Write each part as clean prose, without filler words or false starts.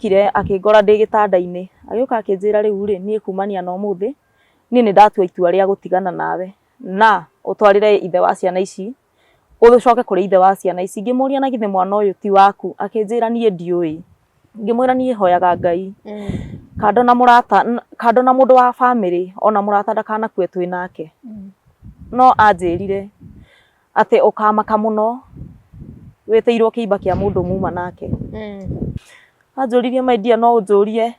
Okire akĩngora ndĩ gĩtanda-inĩ, agĩũka akĩnjĩra rĩu rĩ, niĩ kumania na ũmũthĩ, niĩ nĩ ndatua itua rĩa gũtigana nawe, na ũtwarĩre ithe wa ciana ici, ũcoke kũrĩ ithe wa ciana ici. Ngĩmũria na githĩ mwana ũyũ ti waku? Akĩnjĩra niĩ ndiũĩ. Ngĩmwĩra niĩ hoyaga Ngai, kando na mũrata, kando na mũndũ wa bamĩrĩ, ona mũrata ndakanakue twĩ nake. No anjĩrire atĩ ũkamaka mũno wĩtĩirwo kĩimba kĩa mũndũ muma nake. Anjũririe my dear no ũnjũrie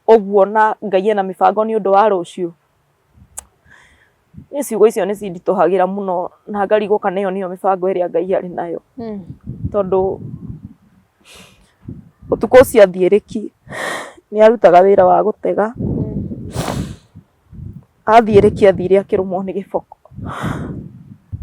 ũguo na Ngai ena mĩbango nĩ ũndũ wa rũciũ? Niĩ ciugo icio nĩ cinditũhagĩra mũno na ngarigwo kana ĩyo nĩyo mĩbango ĩrĩa Ngai arĩ nayo. Tondũ ũtukũ ũcio athiĩ rĩki nĩ arutaga wĩra wa gũtega. Athiĩ rĩki athire akĩrũmwo nĩ gĩboko.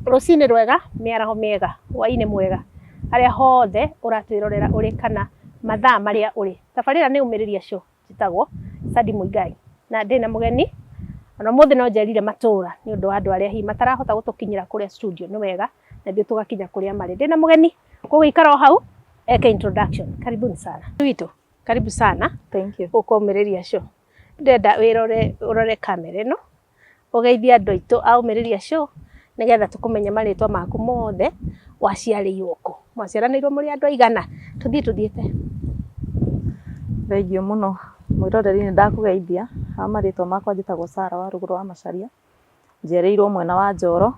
Rũcinĩ rwega, mĩaraho mĩega, hwainĩ mwega, harĩa hothe ũratwĩrorera ũrĩ kana mathaa marĩa ũrĩ. Tabarĩra nĩ Ũmĩrĩria Show, njĩtagwo Sandy Muigai na ndĩna mũgeni ona ũmũthĩ no njerire matũra nĩ ũndũ wa andũ arĩa hihi matarahota gũtũkinyĩra kũrĩa studio, nĩ wega na ithuĩ tũgakinya kũrĩa marĩ. Ndĩna mũgeni, koguo ikara o hau eke introduction. Karibuni sana. Witũ, karibu sana. Thank you. Gũkũ Ũmĩrĩria Show. Ndĩrenda wĩrore ũrore kamera ĩno, ũgeithie andũ aitũ a Ũmĩrĩria Show, nĩgetha tũkũmenye marĩtwa maku mothe, waciarĩirwo kũ, mwaciaranĩirwo mũrĩ andũ aigana, tũthiĩ tũthiĩte. Thengiũ mũno mwĩroreri nĩ ndakũgeithia, ha marĩtwa makwa njĩtagwo Sarah wa Rũgũrũ wa Macharia, njiarĩirwo mwena wa Njoro,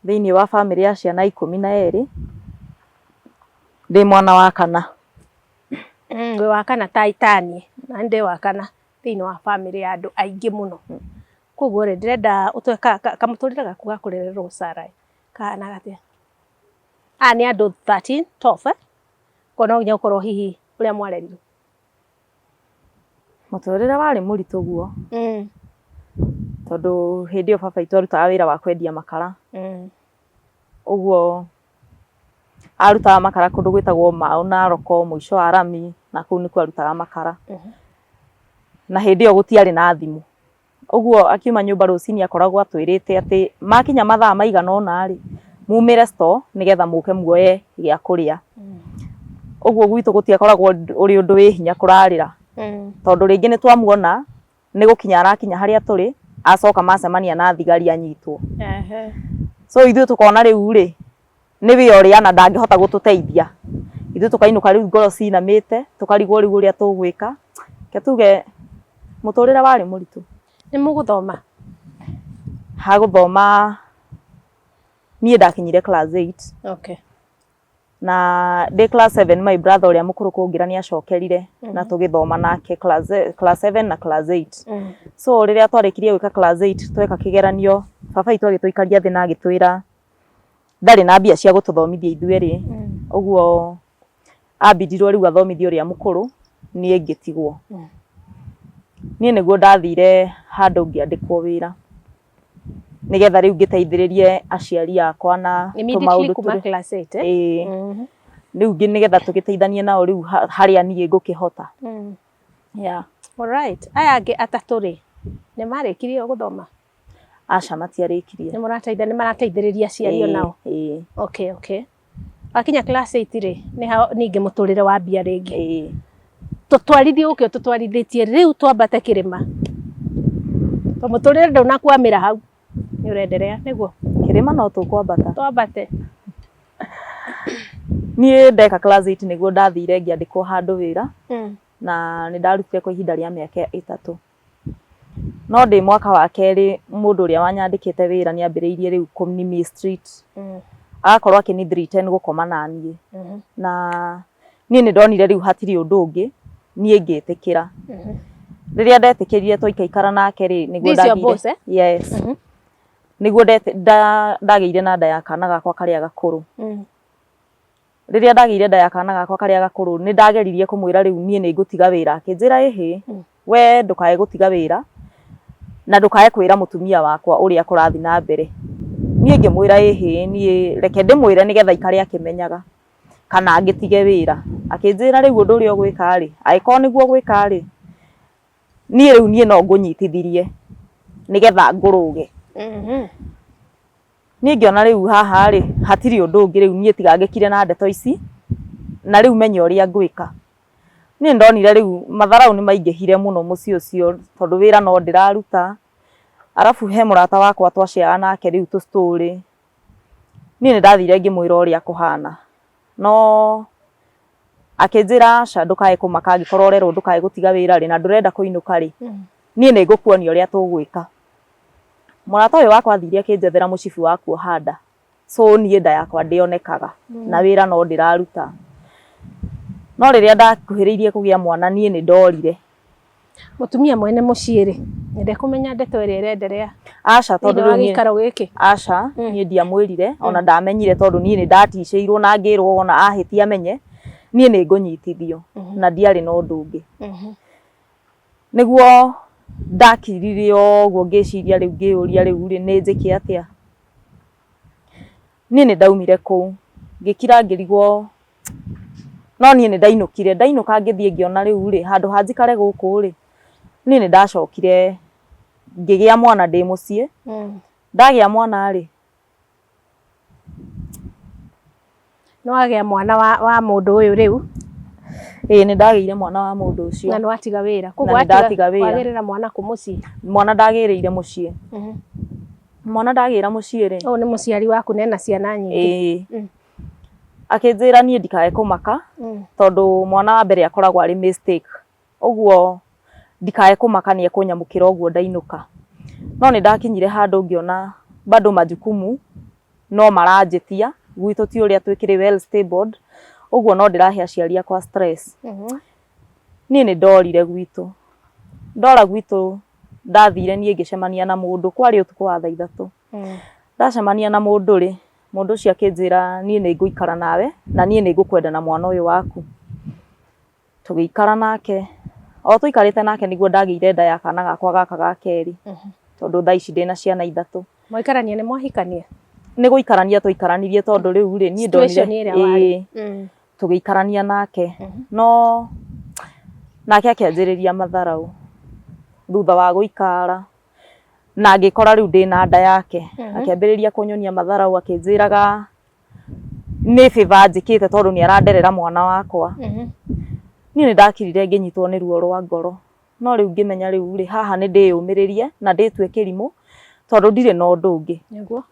thĩiniĩ wa bamĩrĩ ya ciana 12, ndĩ mwana wa kana. Wĩ wa kana ta taniĩ, naniĩ ndĩ wa kana thĩiniĩ wa bamĩrĩ ya andũ aingĩ mũno. Koguo rĩ, ndĩrenda ũtũhe kamũtũrĩre gaku ga kũrererwo Sarah ĩ, kahanaga atĩa? Aya nĩ andũ 13, 12 eh? Koguo no nginya gũkorwo hihi ũrĩa mwarerirwo. Mũtũrĩre warĩ mũritũ guo, tondũ hĩndĩ ĩyo baba witũ arutaga wĩra wa kwendia makara. Ũguo arutaga makara kũndũ gwĩtagwo Mau Narok mũico wa rami na kũu nĩkuo arutaga makara. Na hĩndĩ ĩyo gũtiarĩ na thimũ. Ũguo akiuma nyũmba rũcinĩ akoragwo atwĩrĩte atĩ makinya mathaa maigana ũna rĩ, mumĩre store nĩgetha mũke muoye gĩa kũrĩa. Ũguo gwitũ gũtiakoragwo ũrĩ ũndũ wĩ hinya kũrarĩra, tondũ rĩngĩ nĩ twamuona nĩ gũkinya arakinya harĩa tũrĩ, acoka macemania na thigari anyitwo. So ithuĩ tũkona rĩu rĩ, nĩ wĩra ũrĩa na ndangĩhota gũtũteithia. Ithuĩ tũkainũka rĩu ngoro cinamĩte, tũkarigwo rĩu ũrĩa tũgwĩka. Reke tuge mũtũrĩre warĩ mũritũ. Nĩ mũgũthoma? Ha gũthoma niĩ ndakinyire class 8. Okay. Na ndĩ class 7 my brother ũrĩa mũkũrũ kũngĩra nĩ acokerire na tũgĩthoma nake class 7 na class 8. So rĩrĩa twarĩkirie gwĩka class 8 tweka kĩgeranio, baba witũ agĩtũikaria thĩ na agĩtwĩra ndarĩ na mbia cia gũtũthomithia ithuerĩ, ũguo ambindirwo rĩu athomithie ũrĩa mũkũrũ, niĩ ngĩtigwo. Niĩ nĩguo ndathire handũ ngĩandĩkwo wĩra, nĩgetha rĩu ngĩteithĩrĩrie aciari akwa na tũmaũndũ kuma class 8 eh? Ĩĩ. Rĩu nĩgetha tũgĩteithanie nao rĩu harĩa niĩ ngũkĩhota. Yeah. Alright. Aya angĩ atatũ rĩ, nĩ marĩkirie gũthoma? Aca matiarĩkirie. Nĩ mũrateithia, nĩ marateithĩrĩria aciari o nao? Ĩĩ. Okay, okay. Wakinya class 8 rĩ, nĩ ha ningĩ mũtũrĩre wambia rĩngĩ? Ĩĩ. Tũtwarithie gũkĩ ũtũtwarithĩtie rĩu twambate kĩrĩma. To mũtũrĩre ndũnakwamĩra hau, nĩ ũrenderea nĩguo? Kĩrĩma no tũkwambata. Twambate. Niĩ ndeka class 8 nĩguo ndathire ngĩandĩkwo handũ wĩra, na nĩ ndarutire kwa ihinda rĩa mĩaka 3. No ndĩ mwaka wa kerĩ mũndũ ũrĩa wanyandĩkĩte wĩra nĩ ambĩrĩirie rĩu kũni mistreat. Agakorwo akĩni threaten gũkoma na niĩ. Na niĩ nĩ ndonire rĩu hatirĩ ũndũ ũngĩ, niĩ ngĩtĩkĩra. Rĩrĩa ndetĩkĩrire twaikaikara nake rĩ, nĩguo This your ndagĩire boss, eh? Yes. Nĩguo ndagĩire na nda ya kana gakwa karĩa gakũrũ. Rĩrĩa ndagĩire nda ya kana gakwa karĩa gakũrũ, nĩ ndageririe kũmwĩra rĩu niĩ nĩ ngũtiga wĩra. Akĩnjĩra ĩhĩ, we ndũkae gũtiga wĩra na ndũkae kwĩra mũtumia wakwa ũrĩa kũrathiĩ na mbere. Niĩ ngĩmwĩra ĩhĩ, niĩ reke ndĩmwĩre nĩgetha aikare akĩmenyaga kana ngĩtige wĩra. Akĩnjĩra rĩu ũndũ ũrĩa ũgwĩka rĩ, angĩkorwo nĩguo ũgwĩka rĩ, niĩ rĩu niĩ no ngũnyitithirie nĩgetha ngũrũge. Niĩ ngĩona rĩu haha rĩ, hatirĩ ũndũ ũngĩ rĩu niĩ tiga ngĩkire na ndeto ici, na rĩu menye ũrĩa ngwĩka. Niĩ ndonire rĩu matharau nĩ maingĩhire mũno mũciĩ ũcio tondũ wĩra no ndĩraruta. Arabu he mũrata wakwa twaciaga nake rĩu tũ story. Niĩ nĩ ndathire ngĩmwĩra ũrĩa kũhana no akĩnjĩra aca ndũkae kũmaka angĩkorwo ũrerwo ndũkae gũtiga wĩra rĩ na ndũrenda kũinũka rĩ, niĩ nĩ ngũkuonia ũrĩa tũgwĩka. Mũrata ũyũ wakwa athire akĩnjethera mũcibi wa kuoha nda. So niĩ nda yakwa ndĩonekaga na wĩra no ndĩraruta. No rĩrĩa ndakuhĩrĩirie kũgĩa mwana niĩ nĩ ndorire. Mũtumia mwene mũciĩ rĩ, nyende kũmenya ndeto ĩrĩa ĩrenderea Aca tondũ thĩinĩ wa rĩu niĩ gĩikaro gĩkĩ. aca niĩ ndiamwĩrire ona ndamenyire tondũ niĩ nĩ ndaticĩirwo na ngĩrwo ona ahĩtia amenye niĩ nĩ ngũnyitithio na ndiarĩ na ũndũ ũngĩ. Nĩguo ndakirire ũguo ngĩciria rĩu ngĩyũria rĩu rĩ nĩ njĩke atĩa. Niĩ nĩ ndaumire kũu ngĩkira ngĩrigwo no niĩ nĩ ndainũkire ndainũka ngĩthiĩ ngĩona rĩu rĩ handũ ha njikare gũkũ rĩ niĩ nĩ ndacokire ngĩgĩa mwana ndĩ mũciĩ. Ndagĩa mwana rĩ Nĩ wagĩa mwana wa mũndũ ũyũ rĩu. Ĩĩ nĩ ndagĩire mwana wa mũndũ ũcio. Na nĩ watiga wĩra. Koguo na nĩ ndatiga wĩra. Wagĩrĩra mwana kũ mũciĩ? Mwana ndagĩrĩire mũciĩ. Mwana ndagĩra mũciĩ rĩ. Ũyũ nĩ mũciari waku na ena ciana nyingĩ. Ĩĩ. Akĩnjĩra niĩ ndikae kũmaka tondũ mwana wa mbere akoragwo arĩ mistake. Ũguo ndikae kũmaka nĩ ekũnyamũkĩra ũguo ndainũka. No nĩ ndakinyire handũ ngĩona bado majukumu no maranjĩtia, gwitũ ti ũrĩa twĩkĩrĩ well stable, ũguo no ndĩrahe aciari akwa stress. Niĩ nĩ ndorire gwitũ, ndora gwitũ ndathire niĩ ngĩcemania na mũndũ, kwarĩ ũtukũ wa thaa 3. Ndacemania na mũndũ rĩ, mũndũ ũcio akĩnjĩra niĩ nĩ ngũikara nawe na niĩ nĩ ngũkwenda na mwana ũyũ waku. Tũgĩikara nake, o tũikarĩte nake nĩguo ndagĩire nda ya kana gakwa gaka ga kerĩ, tondũ thaa ici ndĩna ciana 3. Mwaikarania nĩ mwahikania? Nĩ gũikarania twaikaranirie tondũ rĩu rĩ niĩ ndonire ĩĩ tũgĩikarania nake no nake akĩanjĩrĩria matharau thutha wa gũikara na ngĩkora rĩu ndĩna nda yake. Akĩambĩrĩria kũnyonia matharau akĩnjĩraga nĩ favor njĩkĩte tondũ nĩ aranderera mwana wakwa. Niĩ nĩ ndakirire ngĩnyitwo nĩ ruo rwa ngoro no rĩu ngĩmenya rĩu rĩ haha nĩ ndĩyũmĩrĩrie na ndĩtue kĩrimũ tondũ ndirĩ na ũndũ ũngĩ. Nĩguo.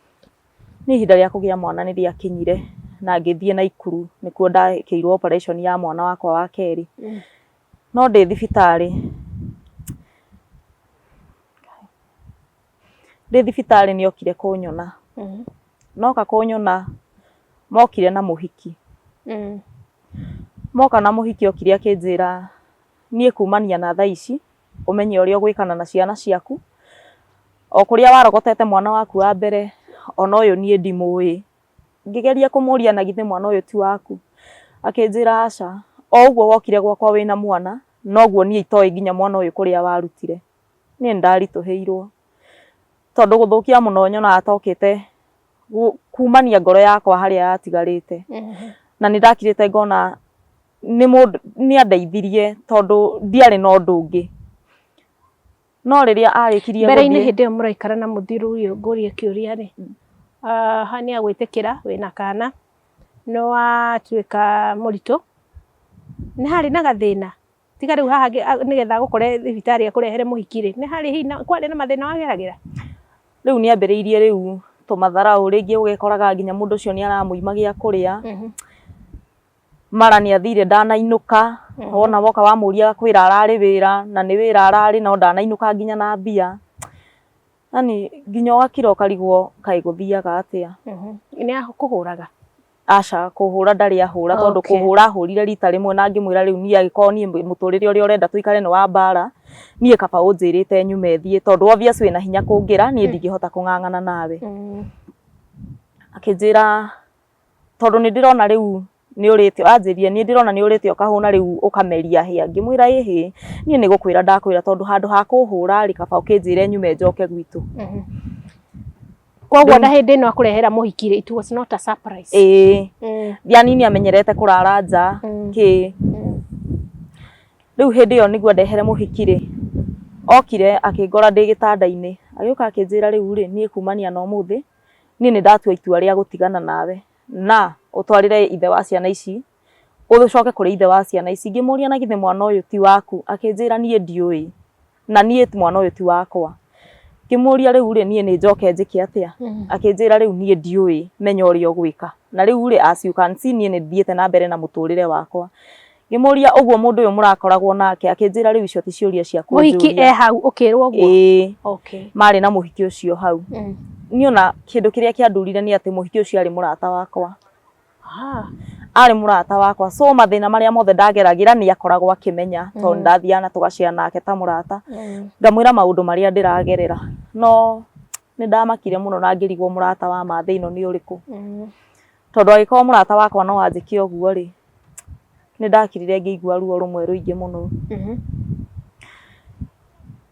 Niĩ ihinda rĩa kũgĩa mwana nĩ rĩakinyire na ngĩthiĩ Naikuru nĩkuo ndekĩirwo operation ya mwana wakwa wa kerĩ. No ndĩ thibitarĩ, ndĩ thibitarĩ nĩ okire kũnyona. Noka kũnyona mokire na mũhiki. Moka na mũhiki okire akĩnjĩra niĩ kumania na thaa ici ũmenye ũrĩa ũgwĩkana na ciana ciaku, o kũrĩa warogotete mwana waku wa mbere ona ũyũ niĩ ndimũĩ. Ngĩgeria kũmũria na githĩ mwana ũyũ ti waku, akĩnjĩra aca, o ũguo wokire gwakwa wĩna mwana noguo niĩ itoĩ nginya mwana ũyũ kũrĩa warutire. Niĩ nĩ ndaritũhĩirwo tondũ gũthũkia mũno nyonaga tokĩte kumania ngoro yakwa harĩa yatigarĩte. Na nĩ ndakirĩte ngona nĩ mũndũ nĩ andeithirie tondũ ndiarĩ na ũndũ ũngĩ. No rĩrĩa arĩkirie Mbere-inĩ hĩndĩ ĩyo mũraikara na mũthuri ũyũ ngũrie kĩũria rĩ, haha nĩ agwĩtĩkĩra wĩna kana, nĩ watuĩka mũritũ, nĩ harĩ na gathĩna? Tiga rĩu haha nĩgetha agũkore thibitarĩ akũrehere mũhiki rĩ, nĩ harĩ hihi kwarĩ na mathĩna wageragĩra? Rĩu nĩ ambĩrĩirie rĩu tũmatharau, rĩngĩ ũgekoraga nginya mũndũ ũcio nĩ aramũima gĩa kũrĩa. Mara nĩ athire ndanainũka, wona woka wamũria agakwĩra ararĩ wĩra na nĩ wĩra ararĩ no ndanainũka nginya na mbia. Yaani nginya ũgakira ũkarigwo kaĩ gũthiaga atĩa. Nĩ akũhũraga? Aca, kũhũra ndarĩ ahũra tondũ kũhũra ahũrire rita rĩmwe na ngĩmwĩra rĩu niĩ angĩkorwo niĩ mũtũrĩre ũrĩa ũrenda tũikare nĩ wa mbara, niĩ kaba ũnjĩrĩte nyume thiĩ tondũ obvious wĩna hinya kũngĩra niĩ ndingĩhota kũng'ang'ana nawe. Akĩnjĩra tondũ nĩ ndĩrona rĩu nĩ ũrĩte, anjĩrire nĩ ndĩrona nĩ ũrĩte ũkahũna rĩu ũkameria hĩa. Ngĩmwĩra ĩhĩ, niĩ nĩ gũkwĩra ndakwĩra tondũ handũ ha kũhũra rĩ kaba ũkĩnjĩre nyume njoke gwitũ. Koguo na hĩndĩ ĩno akũrehera mũhiki rĩ, it was not a surprise. Ĩĩ. Yani nĩ amenyerete kũrara nja kĩ. Rĩu hĩndĩ ĩyo nĩguo ndehere mũhiki rĩ, okire akĩngora ndĩ gĩtanda-inĩ, agĩũka akĩnjĩra rĩu rĩ, niĩ kumania na ũmũthĩ, niĩ nĩ ndatua itua rĩa gũtigana nawe na ũtwarĩre ithe wa ciana ici Ũcoke kũrĩ ithe wa ciana ici. Ngĩmũria na githĩ mwana ũyũ ti waku? Akĩnjĩra niĩ ndiũĩ na niĩ mwana ũyũ ti wakwa. Ngĩmũria rĩu rĩ niĩ nĩ njoke njĩke atĩa? Akĩnjĩra rĩu niĩ ndiũĩ, menya ũrĩa ũgwĩka. Na rĩu rĩ as you can see niĩ nĩ thiĩte na mbere na mũtũrĩre wakwa. Ngĩmũria ũguo mũndũ ũyũ mũrakoragwo nake? Akĩnjĩra rĩu icio ti ciũria cia Mũhiki kũnjũria. e hau ũkĩrwo ũguo? Ĩĩ. Okay. Marĩ na mũhiki ũcio hau. Niĩ ona kĩndũ kĩrĩa kĩandurire nĩ atĩ mũhiki ũcio arĩ mũrata wakwa. Arĩ mũrata wakwa, so mathĩna marĩa mothe ndageragĩra nĩ akoragwo akĩmenya tondũ ndathiaga na tũgacea nake ta mũrata. Ngamwĩra maũndũ marĩa ndĩragerera. No nĩ ndamakire mũno na ngĩrigwo mũrata wa ma thĩ ĩno nĩ ũrĩkũ. Tondũ angĩkorwo mũrata wakwa no anjĩke ũguo rĩ, nĩ ndakirire ngĩigua ruo rũmwe rũingĩ mũno.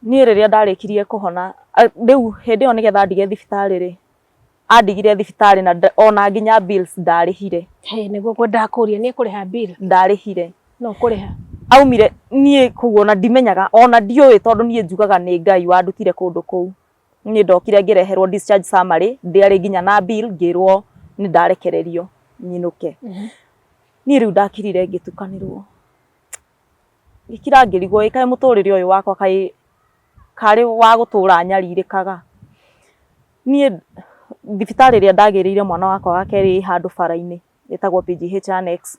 Niĩ rĩrĩa ndarĩkirie kũhona, rĩu hĩndĩ ĩyo nĩgetha ndige thibitarĩ rĩ, andigire thibitarĩ na ona nginya bills ndarĩhire. Hey, nĩguo ngwendaga kũria, nĩ ekũrĩha bill? Ndarĩhire. No kũrĩha? Aumire, niĩ kũu ona ndimenyaga, ona ndiũĩ tondũ niĩ njugaga nĩ Ngai wandutire kũndũ kũu. Niĩ ndokire ngĩreherwo discharge summary, ndĩarĩ nginya na bill, ngĩrwo nĩ ndarekererio nyinũke. Niĩ rĩu ndakirire ngĩtukanĩrwo. Ngĩkira ngĩrigwo ĩ kaĩ mũtũrĩre ũyũ wakwa kaĩ karĩ wa gũtũra nyarirĩkaga. Niĩ thibitarĩ ĩrĩa ndagĩrĩire mwana wakwa wa kerĩ ĩ handũ bara-inĩ ĩtagwo PGH Annex.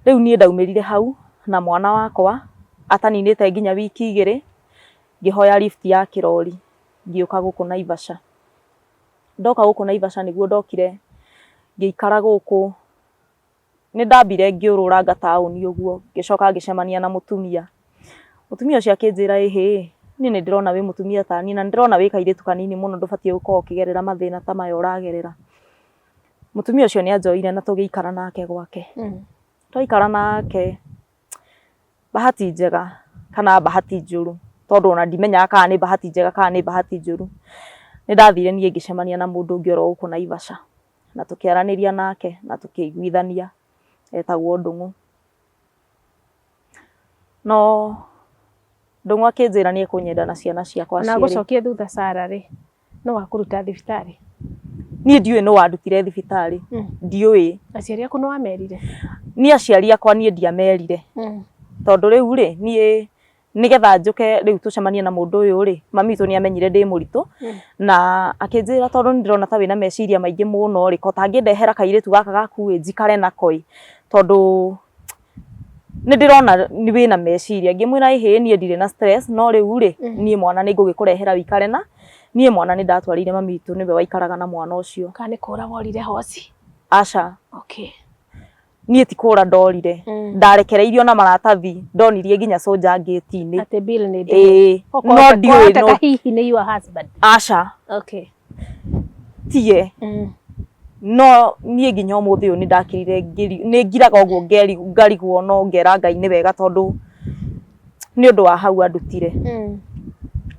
Rĩu niĩ ndaumĩrire hau na mwana wakwa ataninĩte nginya wiki igĩrĩ, ngĩhoya lift ya kĩrori ngĩũka gũkũ Naivasha. Ndoka gũkũ Naivasha nĩguo ndokire ngĩikara gũkũ. Nĩ ndambire ngĩũrũranga taũni ũguo, ngĩcoka ngĩcemania na mũtumia. Mũtumia ũcio akĩnjĩra ĩhĩ, niĩ nĩ ndĩrona wĩ mũtumia ta niĩ na nĩ ndĩrona wĩ kairĩtu kanini mũno ndũbatiĩ gũkorwo ũkĩgerera mathĩna ta maya ũragerera. Mũtumia ũcio nĩ anjoire na tũgĩikara nake gwake. Twaikara nake, bahati njega kana bahati njũru, tondũ ona ndimenyaga kana nĩ bahati njega kana nĩ bahati njũru, nĩ ndathire niĩ ngĩcemania na mũndũ ũngĩ oro gũkũ Naivasha. Na tũkĩaranĩria nake na tũkĩiguithania, etagwo Ndũng'ũ. No Ndũng'ũ akĩnjĩra nĩ ekũnyenda na ciana ciakwa Ona cierĩ. ngũcokie thutha Sarah rĩ, nũ wakũruta thibitarĩ? Niĩ ndiũĩ nũ wandutire thibitarĩ. Ndiũĩ. Aciari aku nĩ wamerire? Niĩ aciari akwa niĩ ndiamerire. Tondũ rĩu rĩ, niĩ nĩgetha njũke rĩu tũcemanie na mũndũ ũyũ rĩ, mami witũ nĩ amenyire ndĩ mũritũ na akĩnjĩra tondũ nĩ ndĩrona ta wĩna meciria maingĩ mũno rĩ, ko ũtangĩndehera kairĩtu gaka gaku ĩ njikare nako ĩ, tondũ nĩ ndĩrona wĩna meciria. Ngĩmwĩra ĩhĩ niĩ ndirĩ na stress no rĩu rĩ, niĩ mwana nĩ ngũgĩkũrehera wĩikare na niĩ mwana nĩ ndatwarĩire mami witũ nĩwe waikaraga na mwana ũcio. Kana nĩ kũra worire hoci? Aca. Okay. Niĩ ti kũra ndorire. Ndarekereirio na maratathi, ndonirie nginya soldier ngĩti-inĩ. Atĩ bill nĩ Ĩĩ, no ndiũĩ no hihi nĩ your husband. Aca. Okay. Tiye. No niĩ nginya ũmũthĩ ũyũ nĩ ndakirire nĩ ngiraga ũguo ngarigwo no ngera Ngai nĩ wega tondũ nĩ ũndũ wa hau andutire.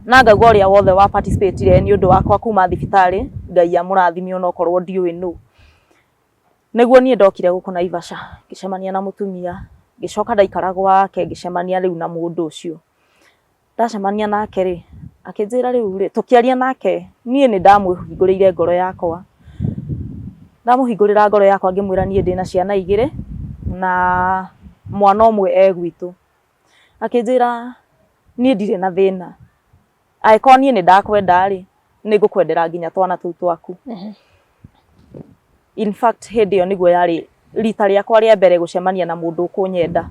Na ngauga ũrĩa wothe wa participate nĩ ũndũ wakwa kuma thibitarĩ, Ngai amũrathime onokorwo ndiũĩ nũ. Nĩguo niĩ ndokire gũkũ Naivasha, ngĩcemania na mũtumia, ngĩcoka ndaikara gwake ngĩcemania rĩu na mũndũ ũcio. Ndacemania nake rĩ, akĩnjĩra rĩu rĩ, tũkĩaria nake, niĩ nĩ ndamũhingũrĩire ngoro yakwa. Ndamũhingũrĩra ngoro yakwa ngĩmwĩra niĩ ndĩna ciana igĩrĩ na mwana ũmwe e gwitũ. Akĩnjĩra niĩ ndirĩ na thĩna, angĩkorwo niĩ nĩ ndakwenda rĩ, nĩ ngũkwendera nginya twana tũu twaku. In fact hĩndĩ ĩyo nĩguo yarĩ rita rĩakwa rĩa mbere gũcemania na mũndũ ũkũnyenda.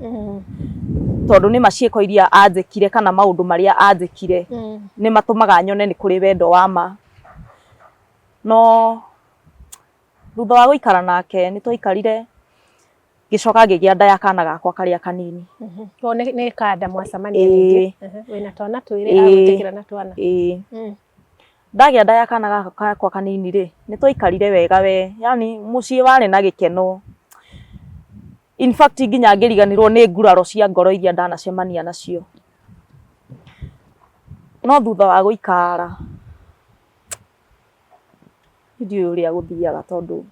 Tondũ nĩ ma ciĩko iria anjĩkire kana maũndũ marĩa anjĩkire nĩ matũmaga nyone nĩ kũrĩ wendo wa ma. No thutha wa gũikara nake nĩ twaikarire ngĩcoka ngĩgĩa nda ya kana gakwa karĩa kanini. Ko nĩ kanda mwacemania rĩngĩ. Wĩna twana twĩrĩ agwĩtĩkĩra na twana. Ĩĩ. Ndagĩa nda ya kana gaka gakwa kanini rĩ, nĩ twaikarire wega we, yani mũciĩ warĩ na gĩkeno. In fact nginya ngĩriganĩrwo nĩ nguraro cia ngoro iria ndanacemania nacio. No thutha wa gũikara, ndiũĩ ũrĩa gũthiaga tondũ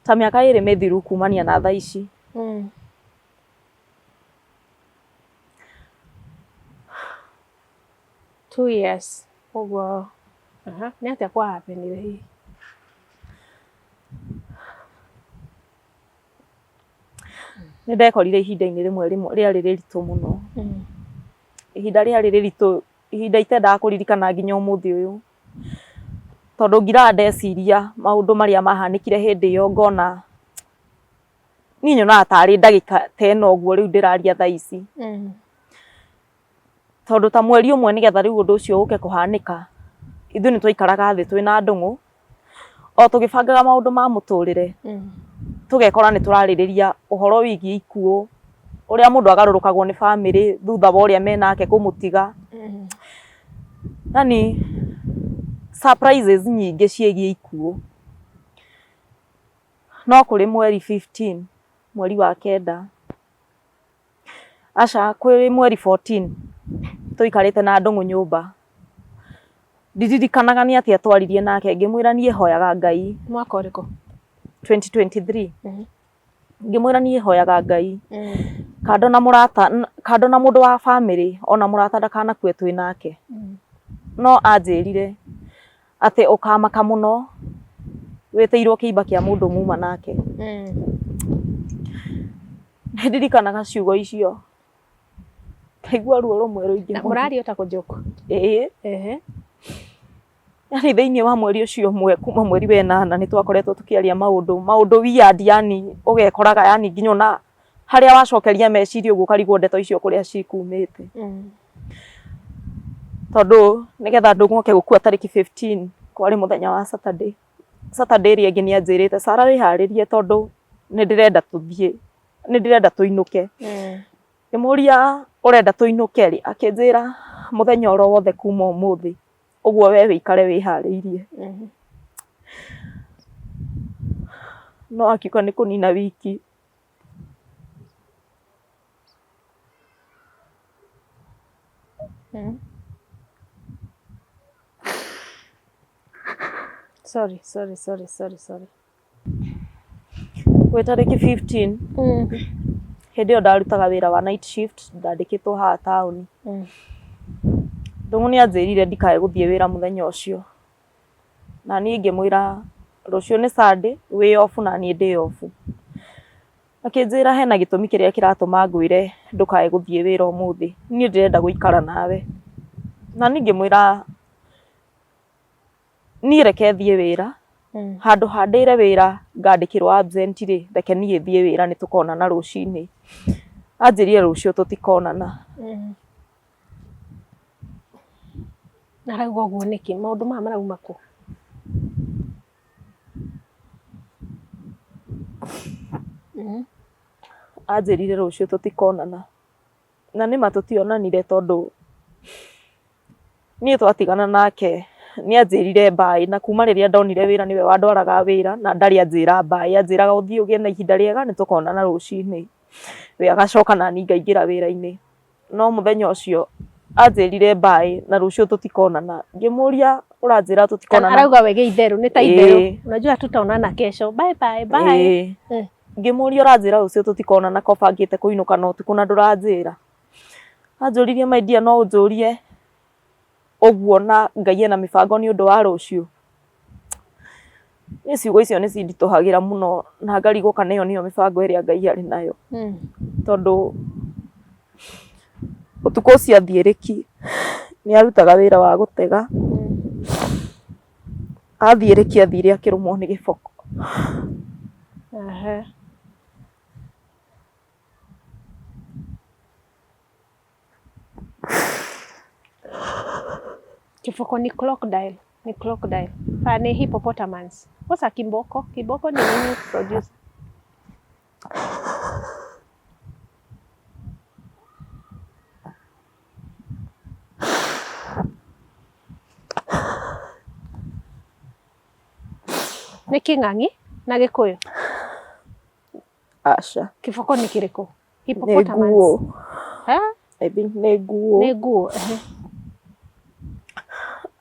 ta mĩaka ĩrĩ mĩthiru kumania na thaa ici. 2 years ũguo. Nĩ atĩa kwa happenire hihi? Nĩ ndekorire ihinda-inĩ rĩmwe rĩmwe rĩarĩ rĩritũ mũno. Ihinda rĩarĩ rĩritũ, ihinda itendaga kũririkana nginya ũmũthĩ ũyũ. Tondũ ngiraga ndeciria maũndũ marĩa mahanĩkire hĩndĩ ĩyo ngona, niĩ nyonaga tarĩ ndagĩka ta ĩno ũguo rĩu ndĩraria thaa ici. Tondũ ta mweri ũmwe nĩgetha rĩu ũndũ ũcio ũke kũhanĩka, ithuĩ nĩ twaikaraga thĩ twĩna Ndũng'ũ, o tũgĩbangaga maũndũ ma mũtũrĩre, tũgekora nĩ tũrarĩrĩria ũhoro wĩgiĩ ikuũ, ũrĩa mũndũ agarũrũkagwo nĩ bamĩrĩ thutha wa ũrĩa menake kũmũtiga. Yaani surprises nyingĩ ciĩgiĩ ikuũ. No kũrĩ mweri 15 mweri wa kenda, Aca kwĩ mweri 14 tũikarĩte na Ndũng'ũ nyũmba, ndiririkanaga nĩ atĩa twaririe nake ngĩmwĩra niĩ hoyaga Ngai. Mwaka ũrĩkũ? 2023. Ngĩmwĩra niĩ hoyaga Ngai kando na mũrata, kando na mũndũ wa bamĩrĩ ona mũrata ndakanakue twĩ nake. No anjĩrire atĩ ũkamaka mũno wĩtĩirwo kĩimba kĩa mũndũ muma nake. Nĩ ndirikanaga ciugo icio ngaigua ruo rũmwe rũingĩ Na mũraria ta kũnjũku? Ĩĩ. Yaani thĩinĩ wa mweri ũcio ũmwe kuma mweri wa ĩnana nĩ twakoretwo tũkĩaria maũndũ maũndũ weird yaani ũgekoraga yaani nginya ona harĩa wacokeria meciria ũguo ũkarigwo ndeto icio kũrĩa cikumĩte. Tondũ nĩgetha Ndũng'ũ oke gũkua tarĩki 15 kwarĩ mũthenya wa Saturday. Saturday ĩrĩa ĩngĩ nĩ anjĩrĩte Sarah wĩharĩrie tondũ nĩ ndĩrenda tũthiĩ, nĩ ndĩrenda tũinũke. Ngĩmũria ũrenda tũinũke rĩ? Akĩnjĩra mũthenya oro wothe kuma ũmũthĩ, ũguo we wĩikare wĩharĩirie. No akiuga nĩ kũnina wiki. Sorry, sorry, sorry, sorry, sorry. Gwĩ tarĩki 15 hĩndĩ ĩyo ndarutaga wĩra wa night shift ndandĩkĩtwo haha taũni. Ndũng'ũ nĩ anjĩrire ndikae gũthiĩ wĩra mũthenya ũcio. Na niĩ ngĩmwĩra rũciũ nĩ Sunday wĩ off na niĩ ndĩ off. Akĩnjĩra hena gĩtũmi kĩrĩa kĩratũma ngwĩre ndũkae gũthiĩ wĩra ũmũthĩ, niĩ ndĩrenda gũikara nawe. Na niĩ ngĩmwĩra niĩ reke thiĩ wĩra, handũ ha ndĩre wĩra ngandĩkĩrwo absent rĩ, reke niĩ thiĩ wĩra nĩ tũkonana rũcinĩ. Anjĩrire rũciũ tũtikonana. Arauga ũguo nĩkĩ? Maũndũ maya marauma kũ? Anjĩrire rũciũ tũtikonana. Na nĩma tũtionanire tondũ niĩ twatigana nake nĩ anjĩrire mbaĩ na kuma rĩrĩa ndonire wĩra nĩwe wandwaraga wĩra na ndarĩ anjĩra mbaĩ, anjĩraga ũthiĩ ũgĩe na ihinda rĩega nĩ tũkonana rũcinĩ. We agacoka naniĩ ngaingĩra wĩra-inĩ. No mũthenya ũcio anjĩrire mbaĩ na rũciũ tũtikonana. Ngĩmũria ũranjĩra tũtikonana. Arauga we gĩ itherũ nĩ ta itherũ. Unajua tutaonana kesho. Bye bye bye. Ngĩmũria ũranjĩra rũciũ tũtikonana ko bangĩte kũinũka na ũtukũ na ndũranjĩra. Anjũririe my dear no ũnjũrie ũguo na Ngai ena mĩbango nĩ ũndũ wa rũciũ. Niĩ ciugo icio nĩ cinditũhagĩra mũno na ngarigwo kana ĩyo nĩyo mĩbango ĩrĩa Ngai arĩ nayo. Tondũ ũtukũ ũcio athiĩ rĩki nĩ arutaga wĩra wa gũtega. Athiĩ rĩki athire akĩrũmwo nĩ gĩboko. Kiboko ni crocodile, ni crocodile. Ah, ni hippopotamus. What's a kiboko? Kiboko ni nini producer? Nĩ kĩng'ang'i na gĩkũyũ? Aca. Kĩboko nĩ kĩrĩkũ? Nĩ nguo. I think nĩ nguo. Nĩ nguo. Ehe.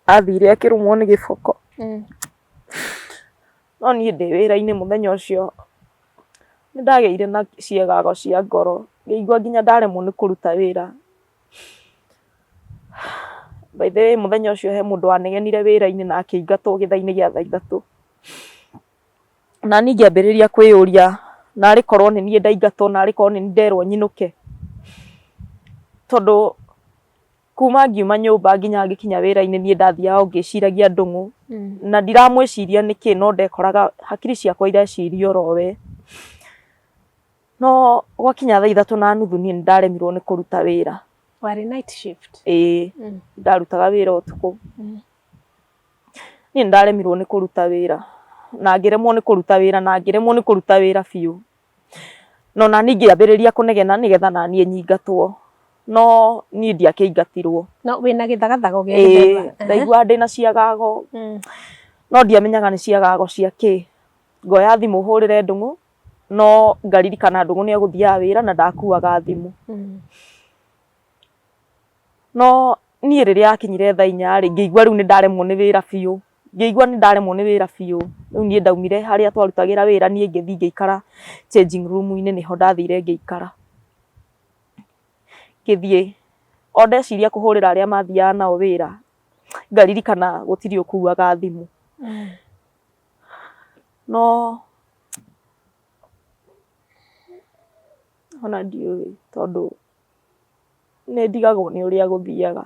Athire akĩrũmwo nĩ gĩboko. No niĩ ndĩ wĩra-inĩ mũthenya ũcio nĩ ndagĩire na ciĩgago cia ngoro, ngĩigua nginya ndaremwo nĩ kũruta wĩra. By the way mũthenya ũcio he mũndũ wanegenire wĩra-inĩ na akĩingatwo gĩthaa-inĩ gĩa thaa ithatũ. Na niĩ ngĩambĩrĩria kwĩyũria Narĩ korwo nĩ niĩ ndaingatwo, narĩ korwo nĩ niĩ nderwo nyinũke. Tondũ kuma ngiuma nyũmba nginya ngĩkinya wĩra-inĩ niĩ ndathiaga o ngĩciragia Ndũng'ũ. Na ndiramwĩciria nĩkĩ no ndekoraga hakiri ciakwa ireciria oro we. No gwakinya thaa 3:30 niĩ nĩ ndaremirwo nĩ kũruta wĩra. Warĩ night shift? Ĩĩ, ndarutaga wĩra ũtukũ. Niĩ nĩ ndaremirwo nĩ kũruta wĩra, na ngĩremwo nĩ kũruta wĩra, na ngĩremwo nĩ kũruta wĩra biũ. No na niĩ ngĩambĩrĩria kũnegena nĩgetha na niĩ nyingatwo, no niĩ ndiakĩingatirwo. No wĩna gĩthagathago gĩa Ĩĩ, gĩthemba. ndaiguaga ndĩna ciagago, no ndiamenyaga nĩ ciagago cia kĩ. Ngoya thimũ hũrĩre Ndũng'ũ, no ngaririkana Ndũng'ũ nĩ egũthiaga wĩra na ndakuaga thimũ. No niĩ rĩrĩa yakinyire thaa 4 rĩ, ngĩigua rĩu nĩ ndaremwo nĩ wĩra biũ, ngĩigua nĩ ndaremwo nĩ wĩra biũ. Rĩu niĩ ndaumire harĩa twarutagĩra wĩra niĩ ngĩthiĩ ngĩikara changing room -inĩ nĩho ndathire ngĩikara. Ngĩthiĩ, o ndeciria kũhũrĩra arĩa mathiaga nao wĩra, ngaririkana gũtirĩ ũkuaga thimũ. No ona ndiũĩ tondũ nĩ ndigagwo nĩ ũrĩa gũthiaga.